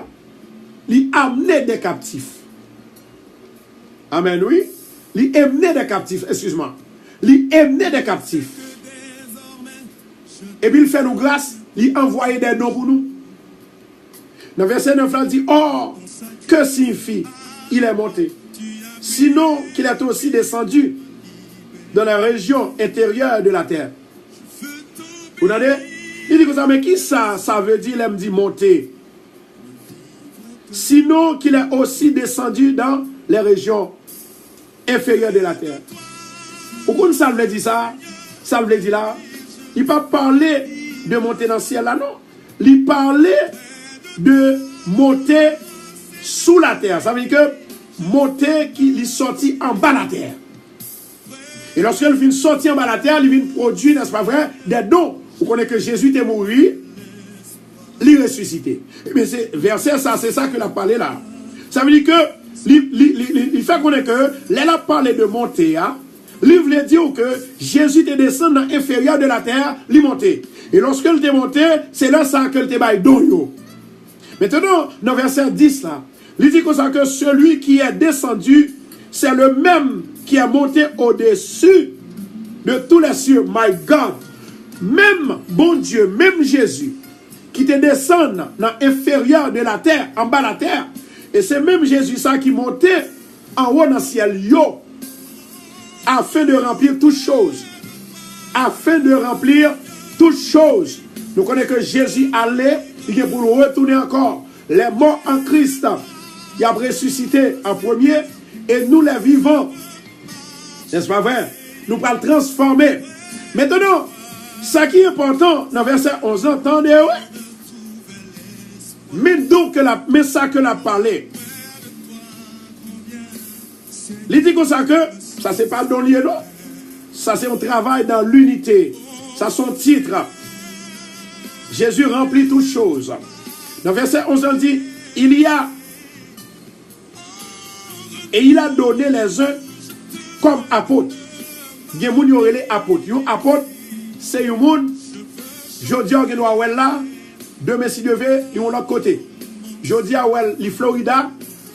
li amne de kaptif. Amèn, wi. Li emne de kaptif, eskiz mwen. Li emne de kaptif. Epi l fè nou gras, li anvwaye de don pou nou. Nan vèsè nèf la, l di, or, que signifie il est monté, sinon qu'il est aussi descendu dans les régions intérieures de la terre? Ou tande? Li di konsa, men ki sa sa vle di lè m di monte? Sinon qu'il est aussi descendu dans les régions inférieures de la terre. Ou konn sa l vle di sa? Sa l vle di la, li pa pale de monte nan syèl la, non. Li pale de monte sou latè. Sa vle di ke monte ki li sòti anba latè. E lòske l vin sòti anba latè, li vin pwodui, n'est-ce pas vrai, des dons. Ou konnen ke Jezi te mouri, li resisite. Ebyen, se vèsè sa, se sa ke l ap pale la. Sa vle di ke li, li, li, li, li fè konnen ke lè l ap pale de monte a, li vle di w ke Jezi te desann nan enferyè de latè, li monte. E lòske l te monte, se lè sa a ke l te bay don yo. Mentnan, nan vèsè dis la, li di konsa ke celui qui est descendu, c'est le même qui est monté au-dessus de tous les cieux. My God! Menm Bondye, menm Jezi, ki te desann nan enferyè de latè, anba latè, e se menm Jezi sa ki monte anwo nan syèl yo, afin de remplir toutes choses. Afin de remplir toutes choses. Nou konnen ke Jezi ale, li gen pou l retounen ankò. Les morts en Christ, y ap resisite an premye, e nou, les vivants, n'est-ce pas vrai? Nou pral transfòme. Mentnan, sa ki enpòtan nan vèsè onz lan, tande, wi. Men donk ke l ap, men sa ke l ap pale. Li di konsa ke sa se pa don l ye non. Sa se yon travay dans l'unité. Sa se yon tit. Jésus remplit toutes choses. Nan vèsè onz, l di, il y a, et il a donné les uns comme apôtres. Gen moun yo rele apot. Yon apot, se yon moun, jodi a w gen dwa wè l la, demen si Dye vle, li yon lòt kote. Jodi a w wè l, li Florida,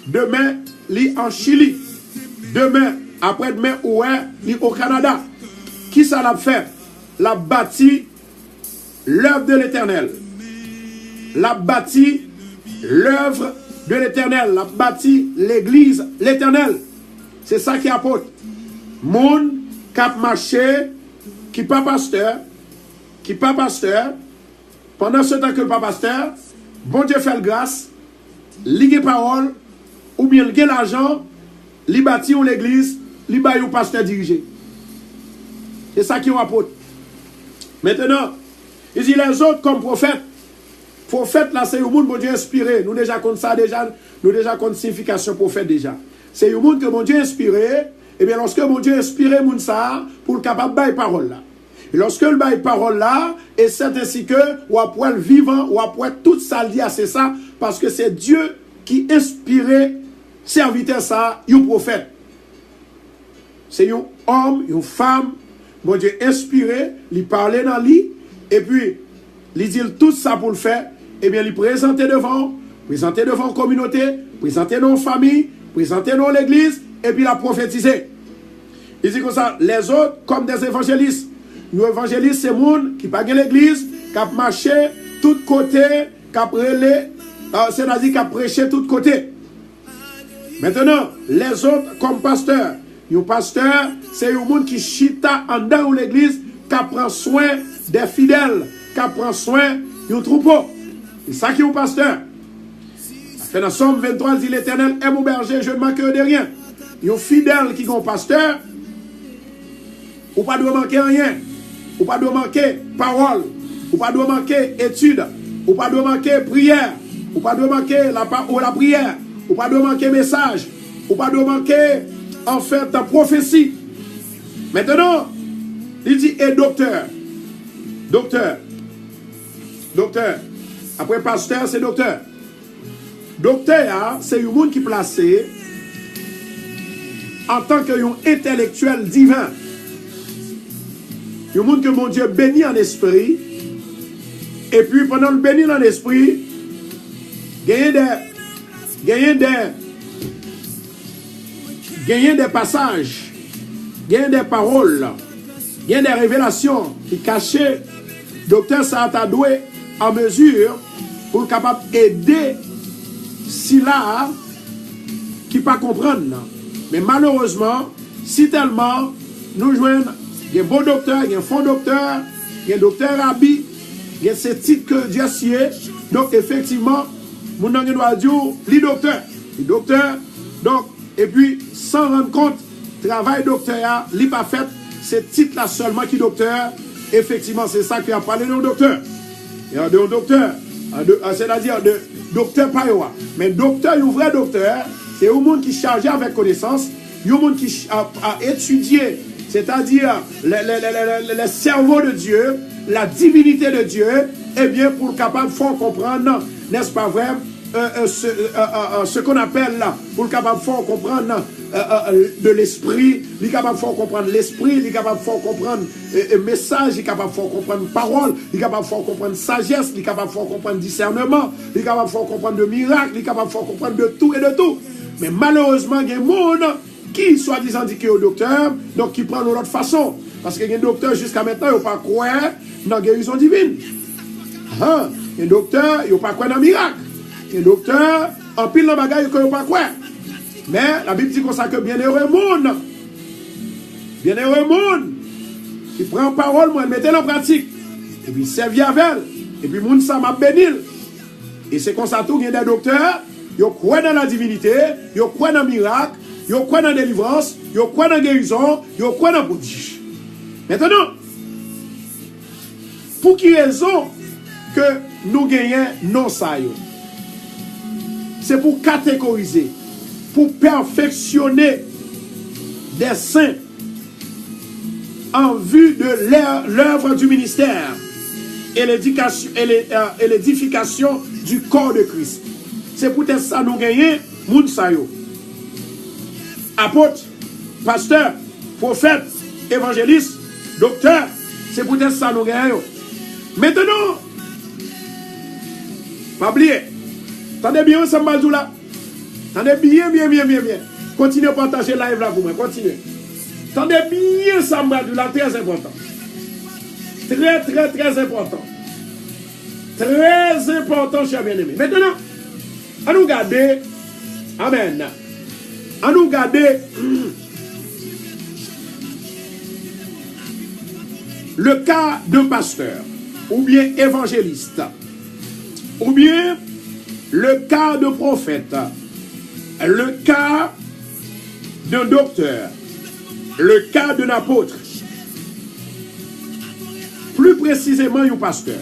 demen, li an Chili. Demen, aprèdemen, ou wè, li o Kanada. Kisa l ap fè? L ap bati lèv de Letènèl. L ap bati lèv de Letènèl. L ap bati legliz Letènèl. Se sa ki apot. Moun k ap mache, ki pa pastè, ki pa pastè, pandan se tan ke l pa pastè, Bondye fè l gras, li gen pawòl, oubyen l gen lajan, li bati yon legliz, li bay yon pastè dirije. Se sa ki yon apot. Mentnan, li di les autres comme prophètes. Pwofèt la se yon moun Bondye enspire. Nou deja konn sa deja, nou deja konn siyifikasyon pwofèt deja. Se yon moun ke Bondye enspire, ebyen lòske Bondye enspire moun sa a pou l kapab bay pawòl la. E lòske l bay pawòl la, e sètensi ke w ap wè l vivan, w ap wè tout sa l di a se sa, paske se Dye ki enspire sèvitè sa a, yon pwofèt. Se yon òm, yon fanm, Bondye enspire, li pale nan li, epi li di l tout sa pou l fè, ebyen li prezante devan w, prezante devan yon kominote, prezante nan yon fanmi, prezante nan yon legliz, epi l ap pwofetize. Li di konsa, les autres comme des évangélistes. Yon evanjelis se moun ki pa gen legliz, k ap mache tout kote, k ap rele, euh, sètadi k ap preche tout kote. Mentnan, les autres comme pasteurs. Yon pastè, se yon moun ki chita anndan yon legliz, k ap pran swen de fidèl, k ap pran swen yon twoupo. Se sa ki yon pastè. Paske nan Sòm venntwa, l di, L'Éternel est mon berger, je ne manquerai de rien. Yon fidèl ki gen yon pastè, ou pa dwe manke anyen. Ou pa dwe manke pawòl. Ou pa dwe manke etid. Ou pa dwe manke priyè. Ou pa dwe manke lapa-, ou lapriyè. Ou pa dwe manke mesaj. Ou pa dwe manke, anfèt, pwofesi. Mentnan, li di, e doktè. Doktè. Doktè. Apre pastè, se doktè. Doktè a, se yon moun ki plase antanke yon entèlektyèl diven. Yon moun ke Bondye beni an espri. Epi, pandan l beni l an espri, genyen de, genyen de, genyen de pasaj, genyen de pawòl, genyen de revelasyon ki kache. Doktè sa a ta dwe an mezi pou l kapab ede sila a ki pa konprann nan. Men malerezman, si tèlman nou jwenn gen bon doktè, gen fo doktè, gen doktè rabi, gen se tit ke Dye siye, donk efektivman, moun nan gen dwa di w li doktè. Li doktè, donk, epi san rann kont, travay doktè a, li pa fèt, se tit la sèlman ki doktè, efektivman, se sa ki ap pale de yon doktè. E de yon doktè, a de, a, sètadi de doktè pa yo a. Men doktè, yon vrè doktè, se yon moun ki chaje avèk konesans, yon moun ki ch-, a, a etidye, sètadi le, le, le, le, le, le cerveau de Dieu, la divinité de Dieu, Ebyen, pou l kapab fè w konprann, n'est-ce pas vrai, euh, euh, ce, euh, euh, euh, ce qu'on appelle, pou l kapab fè w konprann, euh, euh, de l'esprit, li kapab fè w konprann lespri, li kapab fè w konprann, euh, euh, mesaj, li kapab fè w konprann pawòl, li kapab fè w konprann sajès, li kapab fè w konprann disèneman, li kapab fè w konprann de mirak, li kapab fè w konprann de tout et de tout. Men malerezman, gen moun ki swadizan di ke yo doktè, donk ki pran l yon lòt fason. Paske gen doktè jiska mentnan yo pa kwè nan gerizon divin. Ahan, gen doktè yo pa kwè nan mirak. Gen doktè, anpil nan bagay ke yo pa kwè. Men Labib di konsa ke byennere moun, byennere moun ki pran pawòl mwen, mete l an pratik, epi sèvi avè l, epi moun sa m ap beni l. E se konsa tou gen de doktè, yo kwè nan ladivinite, yo kwè nan mirak, yo kwè nan delivrans, yo kwè nan gerizon, yo kwè nan pwodij. Mentnan, pou ki rezon ke nou genyen non sa yo? Se pou kategorize, pou pèfeksyone de sen en vue de l'œuvre du ministère et l'éducation et l'é- euh, et l'édification du corps de Christ. Se poutèt sa nou genyen moun sa yo. Apot, pastè, pwofèt, evanjelis, doktè, se poutèt sa nou genyen yo. Mentnan, pa bliye, tande byen sa m pral di w la. Tande byen, byen, byen, byen, byen. Kontinye pataje live la pou mwen. Kontinye. Tande byen sa m pral di w la, trè enpòtan. Trè, trè, trè enpòtan. Trè enpòtan, chè byeneme. Mentnan, ann nou gade. Amèn. Ann nou gade le cas d'un pasteur oubyen évangéliste. Oubyen le cas d'un prophète, le cas d'un docteur, le cas d'un apôtre. Pli presizeman, yon pastè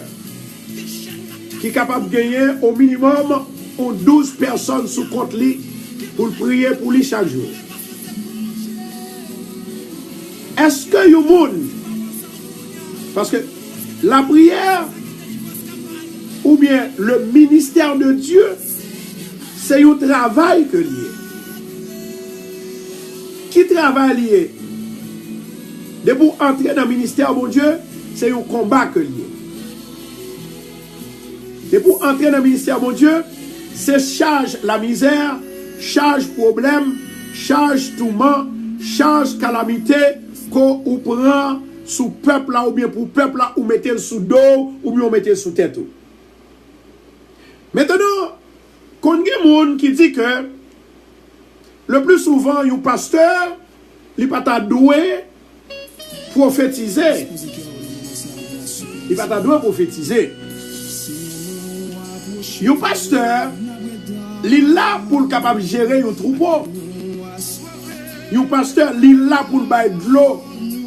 ki kapab genyen o minimòm yon douz pèsòn sou kont li pou l priye pou li chak jou. Èske yon moun, paske lapriyè oubyen le ministère de Dieu, se yon travay ke li ye. Ki travay li ye? Depi w antre nan ministè Bondye, se yon konba ke li ye. Depi w antre nan ministè Bondye, se chaj lamizè, chaj pwoblèm, chaj touman, chaj kalamite ke ou pran sou pèp la oubyen pou pèp la, ou mete l sou do w oubyen ou mete l sou tèt ou. Mentnan, konn gen moun ki di ke le pli souvan yon pastè, li pa ta dwe pwofetize. Li pa ta dwe pwofetize. Yon pastè, li la pou l kapab jere yon twoupo. Yon pastè, li la pou l bay dlo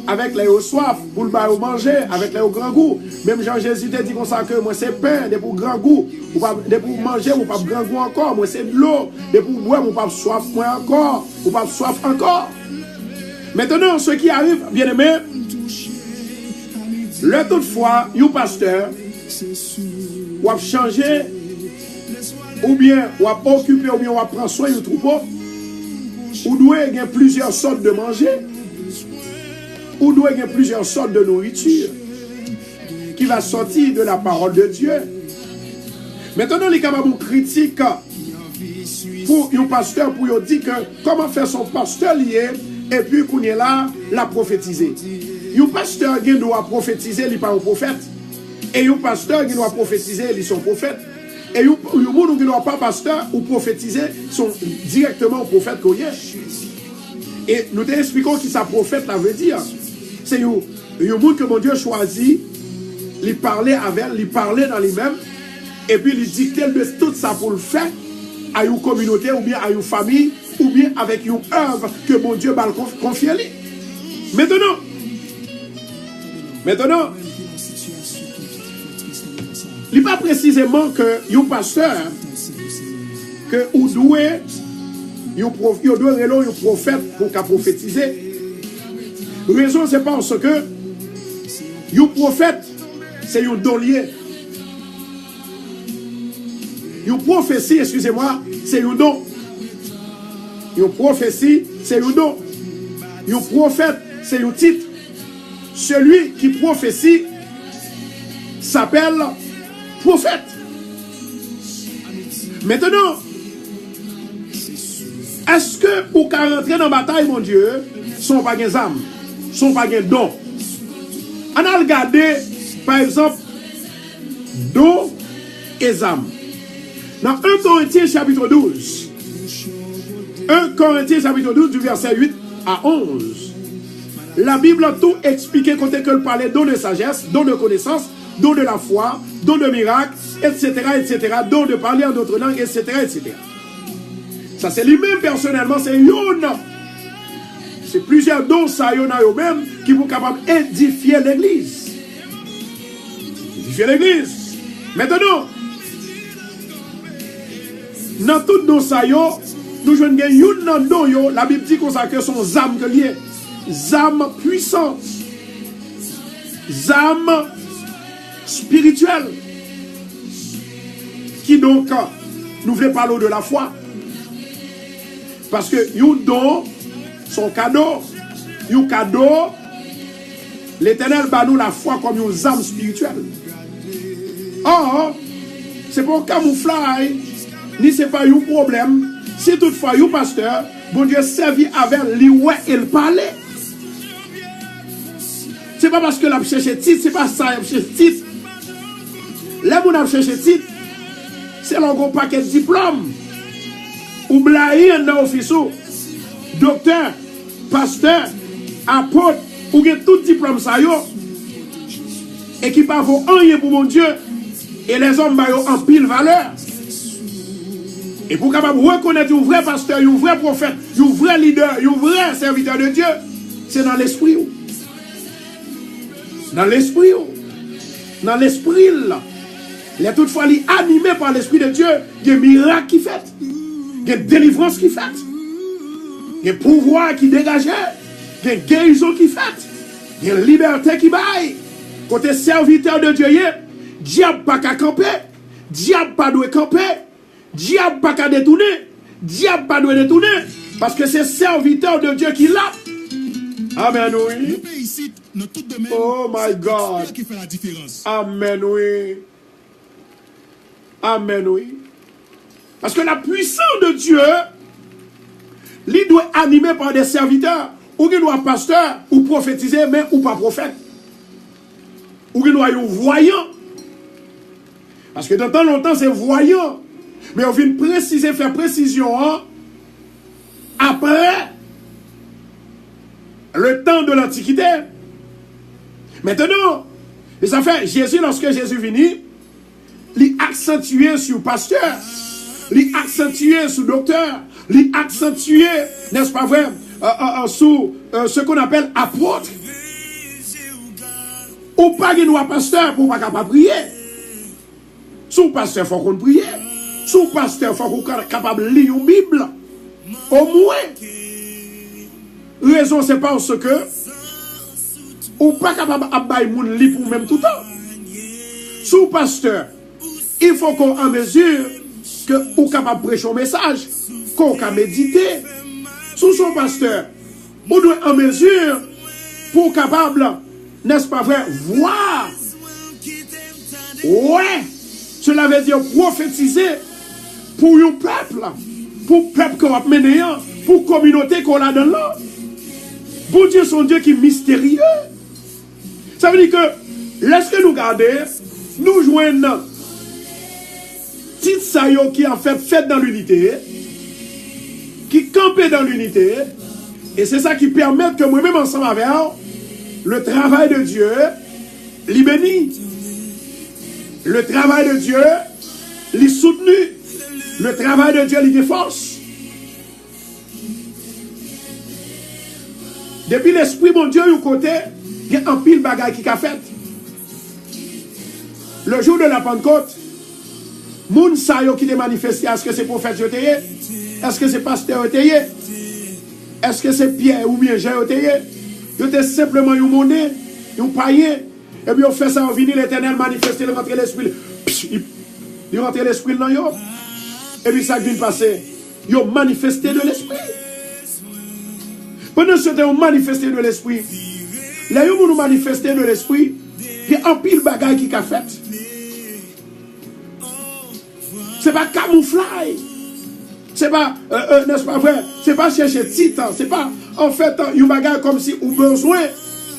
avèk lè yo swaf, pou l ba yo manje avèk lè yo grangou. Menm jan Jezi te di konsa ke mwen se pen, depi w grangou, ou p ap, depi w manje, ou p ap grangou ankò, mwen se dlo, depi w bwè m, ou p ap swaf mwen ankò, ou p ap swaf ankò. Mentnan, ce qui arrive, byeneme, lè toutfwa, yon pastè, w ap chanje, oubyen w ap okipe, oubyen w ap pran swen yon twoupo, ou dwe gen plizyè sòt de manje, ou dwe gen plizyè sòt de nouriti qui va sortir de la parole de Dieu. Mentnan, li kapab yon kritik pou yon pastè, pou yo di ke kòman fè se yon pastè li ye, epi kounye la, l ap pwofetize. Yon pastè gen dwa pwofetize, li pa yon pwofèt. E yon pastè gen dwa pwofetize, li se yon pwofèt. E yon, yon moun ou gen dwa pa pastè, ou pwofetize, se yon, dirèkteman yon pwofèt ke w ye. E nou te eksplike w kisa pwofèt la vle di. Se yon, yon moun ke Bondye chwazi, li pale avè l, li pale nan li menm, epi li dikte l de tout sa pou l fè a yon kominote oubyen a yon fanmi, oubyen avèk yon èv ke Bondye ba l konf-, konfye li. Mentnan, mentnan, li pa presizeman ke yon pastè ke ou dwe, yon pwof-, yo dwe rele w yon pwofèt pou w ka pwofetize. Rezon se paske yon pwofèt se yon don l ye. Yon pwofesi, excusez-moi, se yon don. Yon pwofesi, se yon don. Yon pwofèt, se yon tit. Celui qui prophétie s'appelle prophète. Maintenant, èske ou ka rantre nan batay Bondye san w pa gen zam, san w pa gen don? Ann al gade, pa egzanp, don e zam. Nan un Corinthiens chapitre douze, un Corinthiens chapitre douze du verset huit à onze, Labib la tou eksplike kote ke l pale don de sajès, don de konesans, don de la foi, don de mirak, et cetera, et cetera, don de parler en d'autres langues, et cetera, et cetera. Sa se li menm pèsonèlman, se youn. Se plizyè don sa yo nan yo menm ki pou kapab edifye legliz. Edifye legliz. Mentnan, nan tout don sa yo, nou jwenn gen youn nan don yo, Labib di konsa ke se yon zam ke l ye. Zam pwisan. Zam espirityèl. Kidonk, nou vle pale w de lafwa. Paske yon don, se yon kado. Yon kado, Letènèl ba nou lafwa kòm yon zam espirityèl. Or, se pa yon kamouflay, ni se pa yon pwoblèm. Si toutfwa yon pastè, Bondye sèvi avè l, li wè e l pale. Se pa paske l ap chèche tit, se pa sa y ap chèche tit. Lè moun ap chèche tit, se lè w gen yon pakèt diplòm. Ou blayi anndan ofis ou. Doktè, pastè, apot, ou gen tout diplòm sa yo. E ki pa vo anyen pou Bondye. E lèzòm ba yo anpil valè. E pou w kapab rekonèt yon vrè pastè, yon vrè pwofèt, yon vrè lidè, yon vrè sèvitè de Dye, se nan lespri w. Nan lespri w. Nan lespri l. Lè toutfwa li anime pa Lespri de Dye, gen mirak ki fèt. Gen delivrans ki fèt. Gen pouvwa ki degaje. Gen gerizon ki fèt. Gen libète ki bay. Kote sèvitè de Dye ye, dyab pa ka kanpe. Dyab pa dwe kanpe. Dyab pa ka detounen. Dyab pa dwe detounen. Paske se sèvitè de Dye ki la. Amèn, wi. Oh my God. Amèn, wi. Amèn, wi. Paske la puissance de Dieu, li dwe anime pa de sèvitè. Ou gen dwa pastè, ou pwofetize, men ou pa pwofèt. Ou gen dwa yon vwayan. Paske nan tan lontan, se vwayan. Men yo vin presize, fè presizyon an apre le temps de l'Antiquité. Maintenant, e sa fè, Jezi, lòske Jezi vini, li aksantye sou pastè, li aksantye sou doktè, li aksantye, n'est-ce pas vrai, euh, euh, euh, sou euh, ce qu'on appelle apôtre. Ou pa gen dwa pastè pou ou pa ka pa priye. Si w pastè, fò w konn priye. Si w pastè, fò w ka-, kapab li yon Bib. Omwen. Rezon, se paske ou pa kapab ap bay moun li pou ou menm toutan. Si w pastè, il faut qu'on en mesure ke ou kapab preche yon mesaj, ke w ka medite. Si w se yon pastè, ou dwe an mezi pou w kapab, n'est-ce pas vrai, voir, wè, cela veut dire pwofetize pou yon pèp, pou pèp ke w ap mennen an, pou kominote ke w ladan l lan. Bondye se yon Dye ki misterye. Sa vle di ke lèske nou gade, nou jwenn tit sa yo ki anfèt fèt dans l'unité, ki kanpe dans l'unité, e se sa ki pèmèt ke mwen menm ansanm avè w, le travail de Dieu, li beni. Le travail de Dieu, li soutni. Le travail de Dieu, li gen fòs. Depi Lespri Bondye yon kote, gen anpil bagay ki ka fèt. Le jour de la Pentecôte, moun sa yo ki te manifeste, èske se pwofèt yo te ye? Èske se pastè yo te ye? Èske se Pyè oubyen Jan yo te ye? Yo te senpleman yon monnen, yon payen. Epi yo fè sa, yo vini, Letènèl manifeste, l rantre lespri l. Psh, li Li rantre lespri l nan yo. Epi sa k vin pase, yo manifeste de lespri. Pandan se tan yo manifeste de lespri, lè yon moun ou manifeste de lespri, gen anpil bagay ki ka fèt. Se pa kamouflay. Se pa, euh, euh, n'est-ce pas vrai? Se pa chèche tit, se pa, anfèt, yon bagay kòmsi ou bezwen.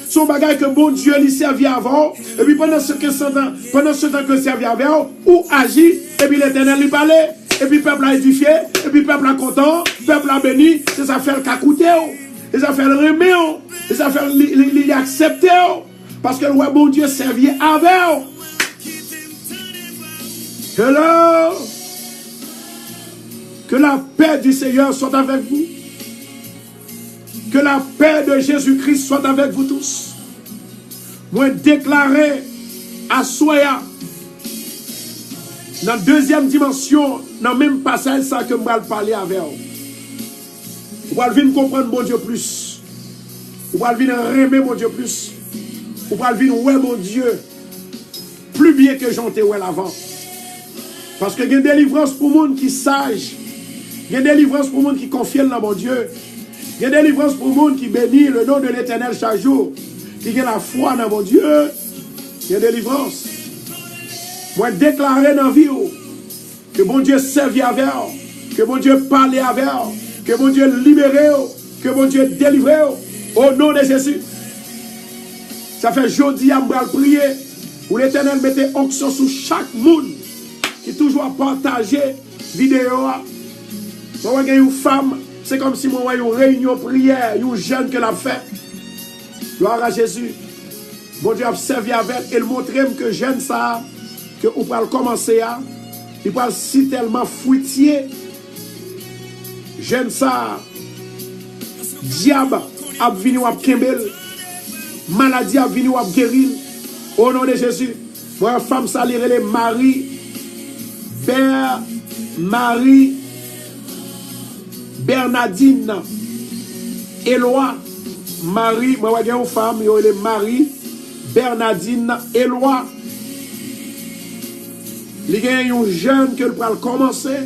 Se yon bagay ke Bondye li sèvi avè w. Epi pandan se ke tan, pandan se tan ke l sèvi avè w, ou aji, epi Letènèl li pale, epi pèp la edifye, epi pèp la kontan, pèp la beni, se sa fè l ka koute w, se sa fè l renmen w, se sa fè l li, li, li, li aksepte w, paske l wè Bondye sèvi avè w. Hello! Que la paix du Seigneur soit avec vous. Que la paix de Jésus-Christ soit avec vous tous. Mwen deklare aswè a, nan dezyèm dimansyon, nan menm pasaj sa ke m pral pale avè w, ou pral vin konprann Bondye plis. Ou pral vin renmen Bondye plis. Ou pral vin wè Bondye pli byen ke jan w te wè l avan. Paske gen delivrans pou moun ki saj. Gen delivrans pou moun ki konfye l nan Bondye. Gen delivrans pou moun ki beni le non de Letènèl chak jou, ki gen lafwa nan Bondye. Gen delivrans. Mwen deklare nan vi w, ke Bondye sèvi avè w, ke Bondye pale avè w, ke Bondye libere w, ke Bondye delivre w, o non de Jezi. Sa fè jodi a m pral priye pou Letènèl mete onksyon sou chak moun ki toujou ap pataje videyo a. Mwen wè gen yon fanm, se kòmsi mwen wè yon reyinyon priyè, yon jèn ke l ap fè. Glwa a Jezi. Bondye ap sèvi avè l e l montre m ke jèn sa a ke ou pral kòmanse a, li pral sitèlman fwitye. Jèn sa a, dyab ap vini w ap kenbe l, maladi ap vini w ap geri l. O non de Jezi, mwen wè fanm sa li rele Marie Ber, Marie Bernardine Eloi. Marie, mwen wè gen yon fanm yo rele Marie Bernardine Eloi. Li gen yon jèn ke l pral kòmanse.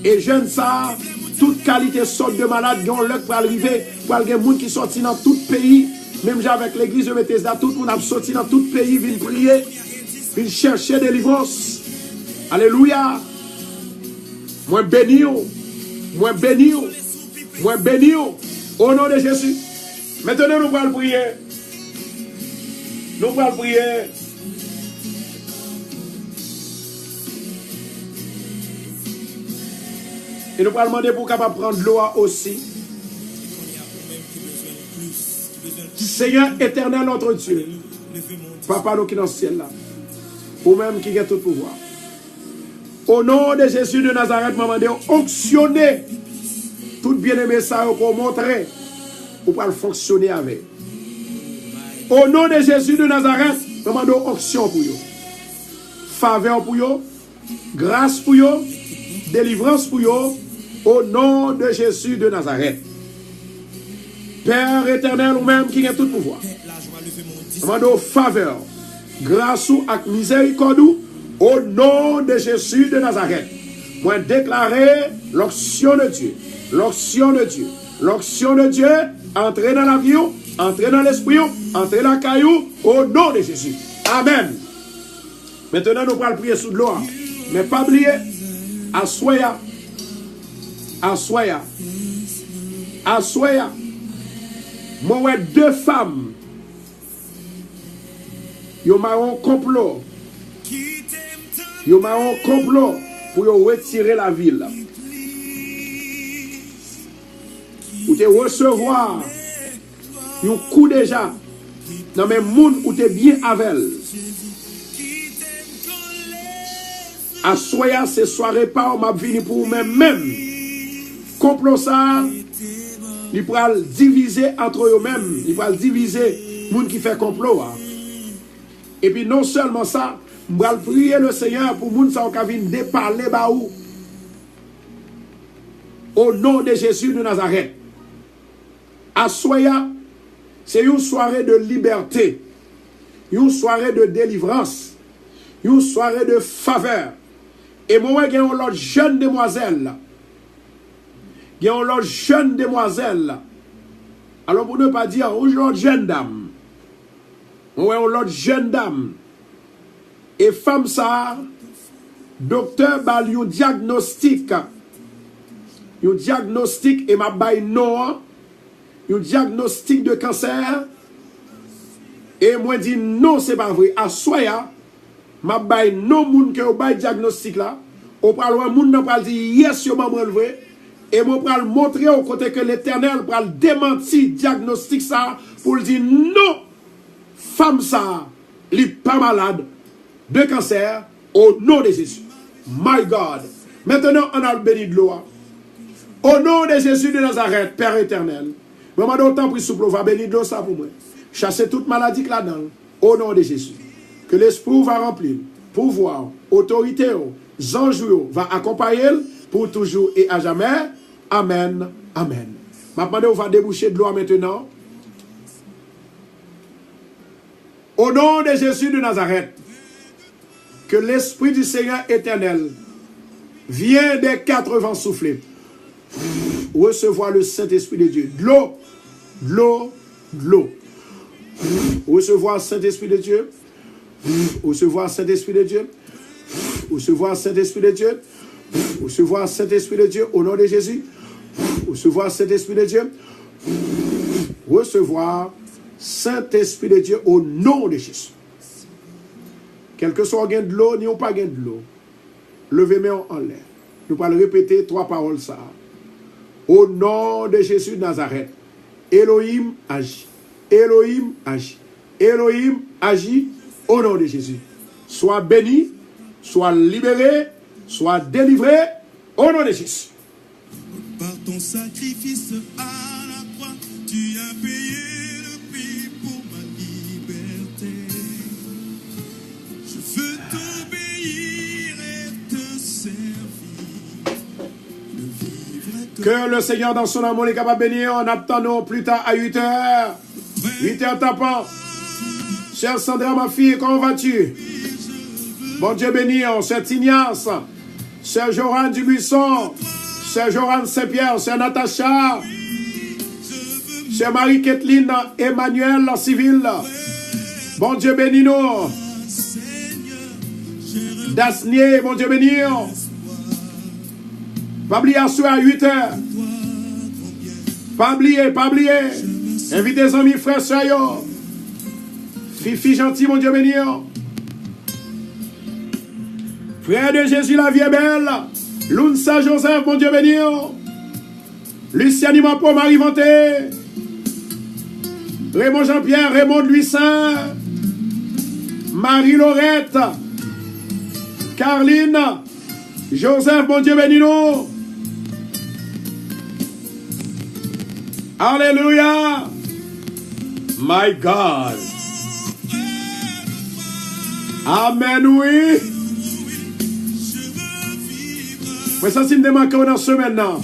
E jèn sa a, tout kalite sòt de malad gen yon lè k pral rive. Pral gen moun ki sòti nan tout peyi, menm jan avèk legliz de Betesda, tout moun ap sòti nan tout peyi vin priye, vin chèche delivrans. Alelouya! Mwen beni w. Mwen beni w. Mwen beni w. O non de Jezi. Mentnan nou pral priye. Nou pral priye. E nou pral mande pou w kapab pran dlo a osi. Seyè etènèl, notre Dieu, Papa nou ki nan syèl la, ou menm ki gen tout pouvwa. O non de Jezi de Nazarèt, mwen mande w onksyone tout byeneme sa yo ke w montre ou pral fonksyone avè. O non de Jezi de Nazarèt, mwen mande w onksyon pou yo, favè pou yo, gras pou yo, delivrans pou yo, o non de Jezi de Nazarèt. Pè etènèl, ou menm ki gen tout pouvwa, mwen mande w favè, gras ou ak mizerikòd ou, o non de Jezi de Nazarèt. Mwen deklare l'onction de Dieu, l'onction de Dieu, l'onction de Dieu, antre nan lavi w, antre nan lespri w, antre lakay ou, o non de Jezi. Amèn. Mentnan nou pral priye sou dlo a. Men pa bliye, aswè a, aswè a, aswè a, mwen wè de fanm, yo mare yon konplo, yo mare yon konplo pou yo retire lavi l. Ou te resevwa yon kou deja nan men moun ou te byen avè l. Aswè a se sware pa w, m ap vini pou ou menm menm. Konplo sa a, li pral divize antre yo menm, li pral divize moun ki fè konplo a. Epi non sèlman sa, m pral priye le Senyè pou moun sa yo ka vin depale ba ou. O non de Jezi de Nazarèt. Aswè a, se yon sware de libète, yon sware de delivrans, Yon sware de favè. E mwen wè gen yon lòt jèn demwazèl. Gen yon lòt jèn demwazèl. Alò, pou ne pa di yon lòt jèn dam. Mwen wè yon lòt jèn dam. E fanm sa a, doktè ba l yon dyagnostik. Yon dyagnostik, e m ap bay non an. Yon dyagnostik de kansè. E mwen di non, se pa vre. Aswè a, m ap bay non moun ke yo bay dyagnostik la. Ou pral wè moun nan pral di, "Yes, yo ban mwen l vre." E mwen pral montre w kote ke Letènèl pral demanti dyagnostik sa a pou l di, "Non, fanm sa a, li pa malad de kansè, o non de Jezi." My God. Mentnan, ann al beni dlo a. O non de Jezi de Nazarèt, Pè Etènèl, mwen mande w, tanpri, souple, w va beni dlo sa pou mwen. Chase tout maladi k ladan l. O non de Jezi. Ke Lespri w va ranpli l. Pouvwa w, otorite w, zanj ou yo va akonpaye l pou toujou e ajamè. Amèn. Amèn. M ap mande w va debouche dlo a mentnan. Au nom de Jésus de Nazareth, que l'Esprit du Seigneur éternel vient des quatre vents souffler. Recevoir le Saint-Esprit de Dieu. Dlo, dlo, dlo. Recevoir Saint-Esprit de Dieu. Recevoir Saint-Esprit de Dieu. Recevoir Saint-Esprit de Dieu. Recevoir Saint-Esprit de Dieu au nom de Jésus. Recevoir Saint-Esprit de Dieu. Recevoir Saint-Esprit de Dieu au nom de Jésus. Kèlkeswa w gen dlo, ni w pa gen dlo, leve men w anlè. Nou pral repete twa pawòl sa a. Au nom de Jésus de Nazareth, Elohim, agis. Elohim, agis. Elohim, agis au nom de Jésus. Sois béni, sois libéré, sois délivré au nom de Jésus. Par ton sacrifice à la croix, tu as payé le prix pour ma liberté. Je veux t'obéir et te servir. Ne vivre que Ke le Senyè dan son amou li kapab beni w. N ap tann ou pli ta a uit è. Uit è tapan. Sè Sandra, ma fille, comment vas-tu? Bondye beni w. Sè Tinias. Sè Johan Dubuisson, Sè Johan Saint-Pierre, Sè Natacha, Sè Marie Ketline Emmanuel Civil. Bondye beni nou. Dasnie, Bondye beni w. Pa bliye aswè a uit è. Pa bliye, pa bliye. Envite zanmi, frè, sè yo. Fifi Janti, Bondye beni w. Frè de Jezi, lavi e bèl. Lounsa Joseph, Bondye beni w. Luciani Mapo, Marie Vanté, Raymond Jean-Pierre, Raymond Louis Saint, Marie Laurette, Carline Joseph, Bondye beni nou. Alelouya. My God. Amèn, wi. Mwen santi m te manke w nan semèn nan.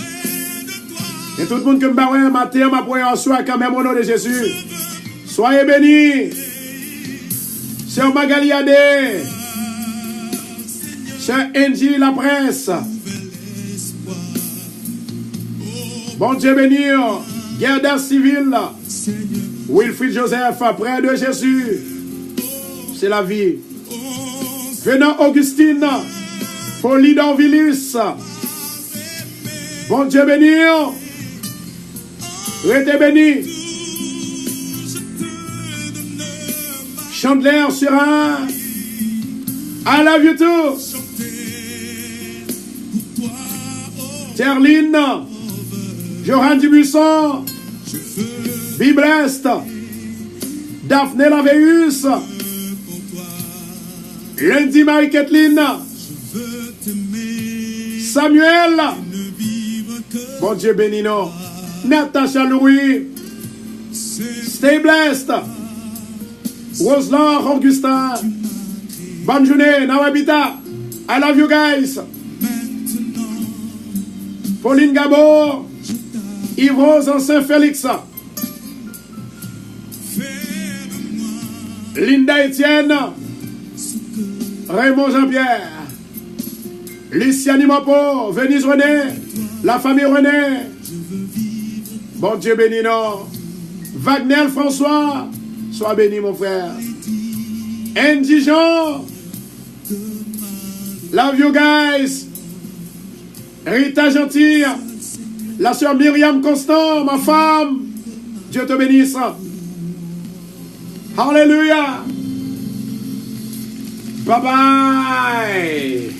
E tout moun ke m pa wè maten an, m ap wè yo aswè a kanmenm, o non de Jezi. Soyez bénis. Sè Magali Ade. Sè Angie Laprince. Bondye beni w. Gerda Civil. Wilfrid Joseph, prè de Jezi. Se lavi. Venant Augustin. Foli Dorvilis. Bondye beni w. Rete beni. Chandler Sera. I love you too. Terline. Johan Dubuisson. Be blessed. Daphné Laveus. Lundi Marie Ketline. Samuel. Bondye beni nou. Natacha Louis. Stay blessed. Roselor Augustin. Bonne journée. Nawè pita. I love you guys. Pauline Gabo. Yves Rose Ancien Félix. Linda Etienne. Raymond Jean-Pierre, Luciani Mopo, Venise René, la famille René. Bondye beni nou. Wagner François, sois béni, mon frère. Andy Jean, love you guys. Rita Gentil, la sœur Myriam Constant, ma femme, Dieu te bénisse. Hallelujah. Bye bye.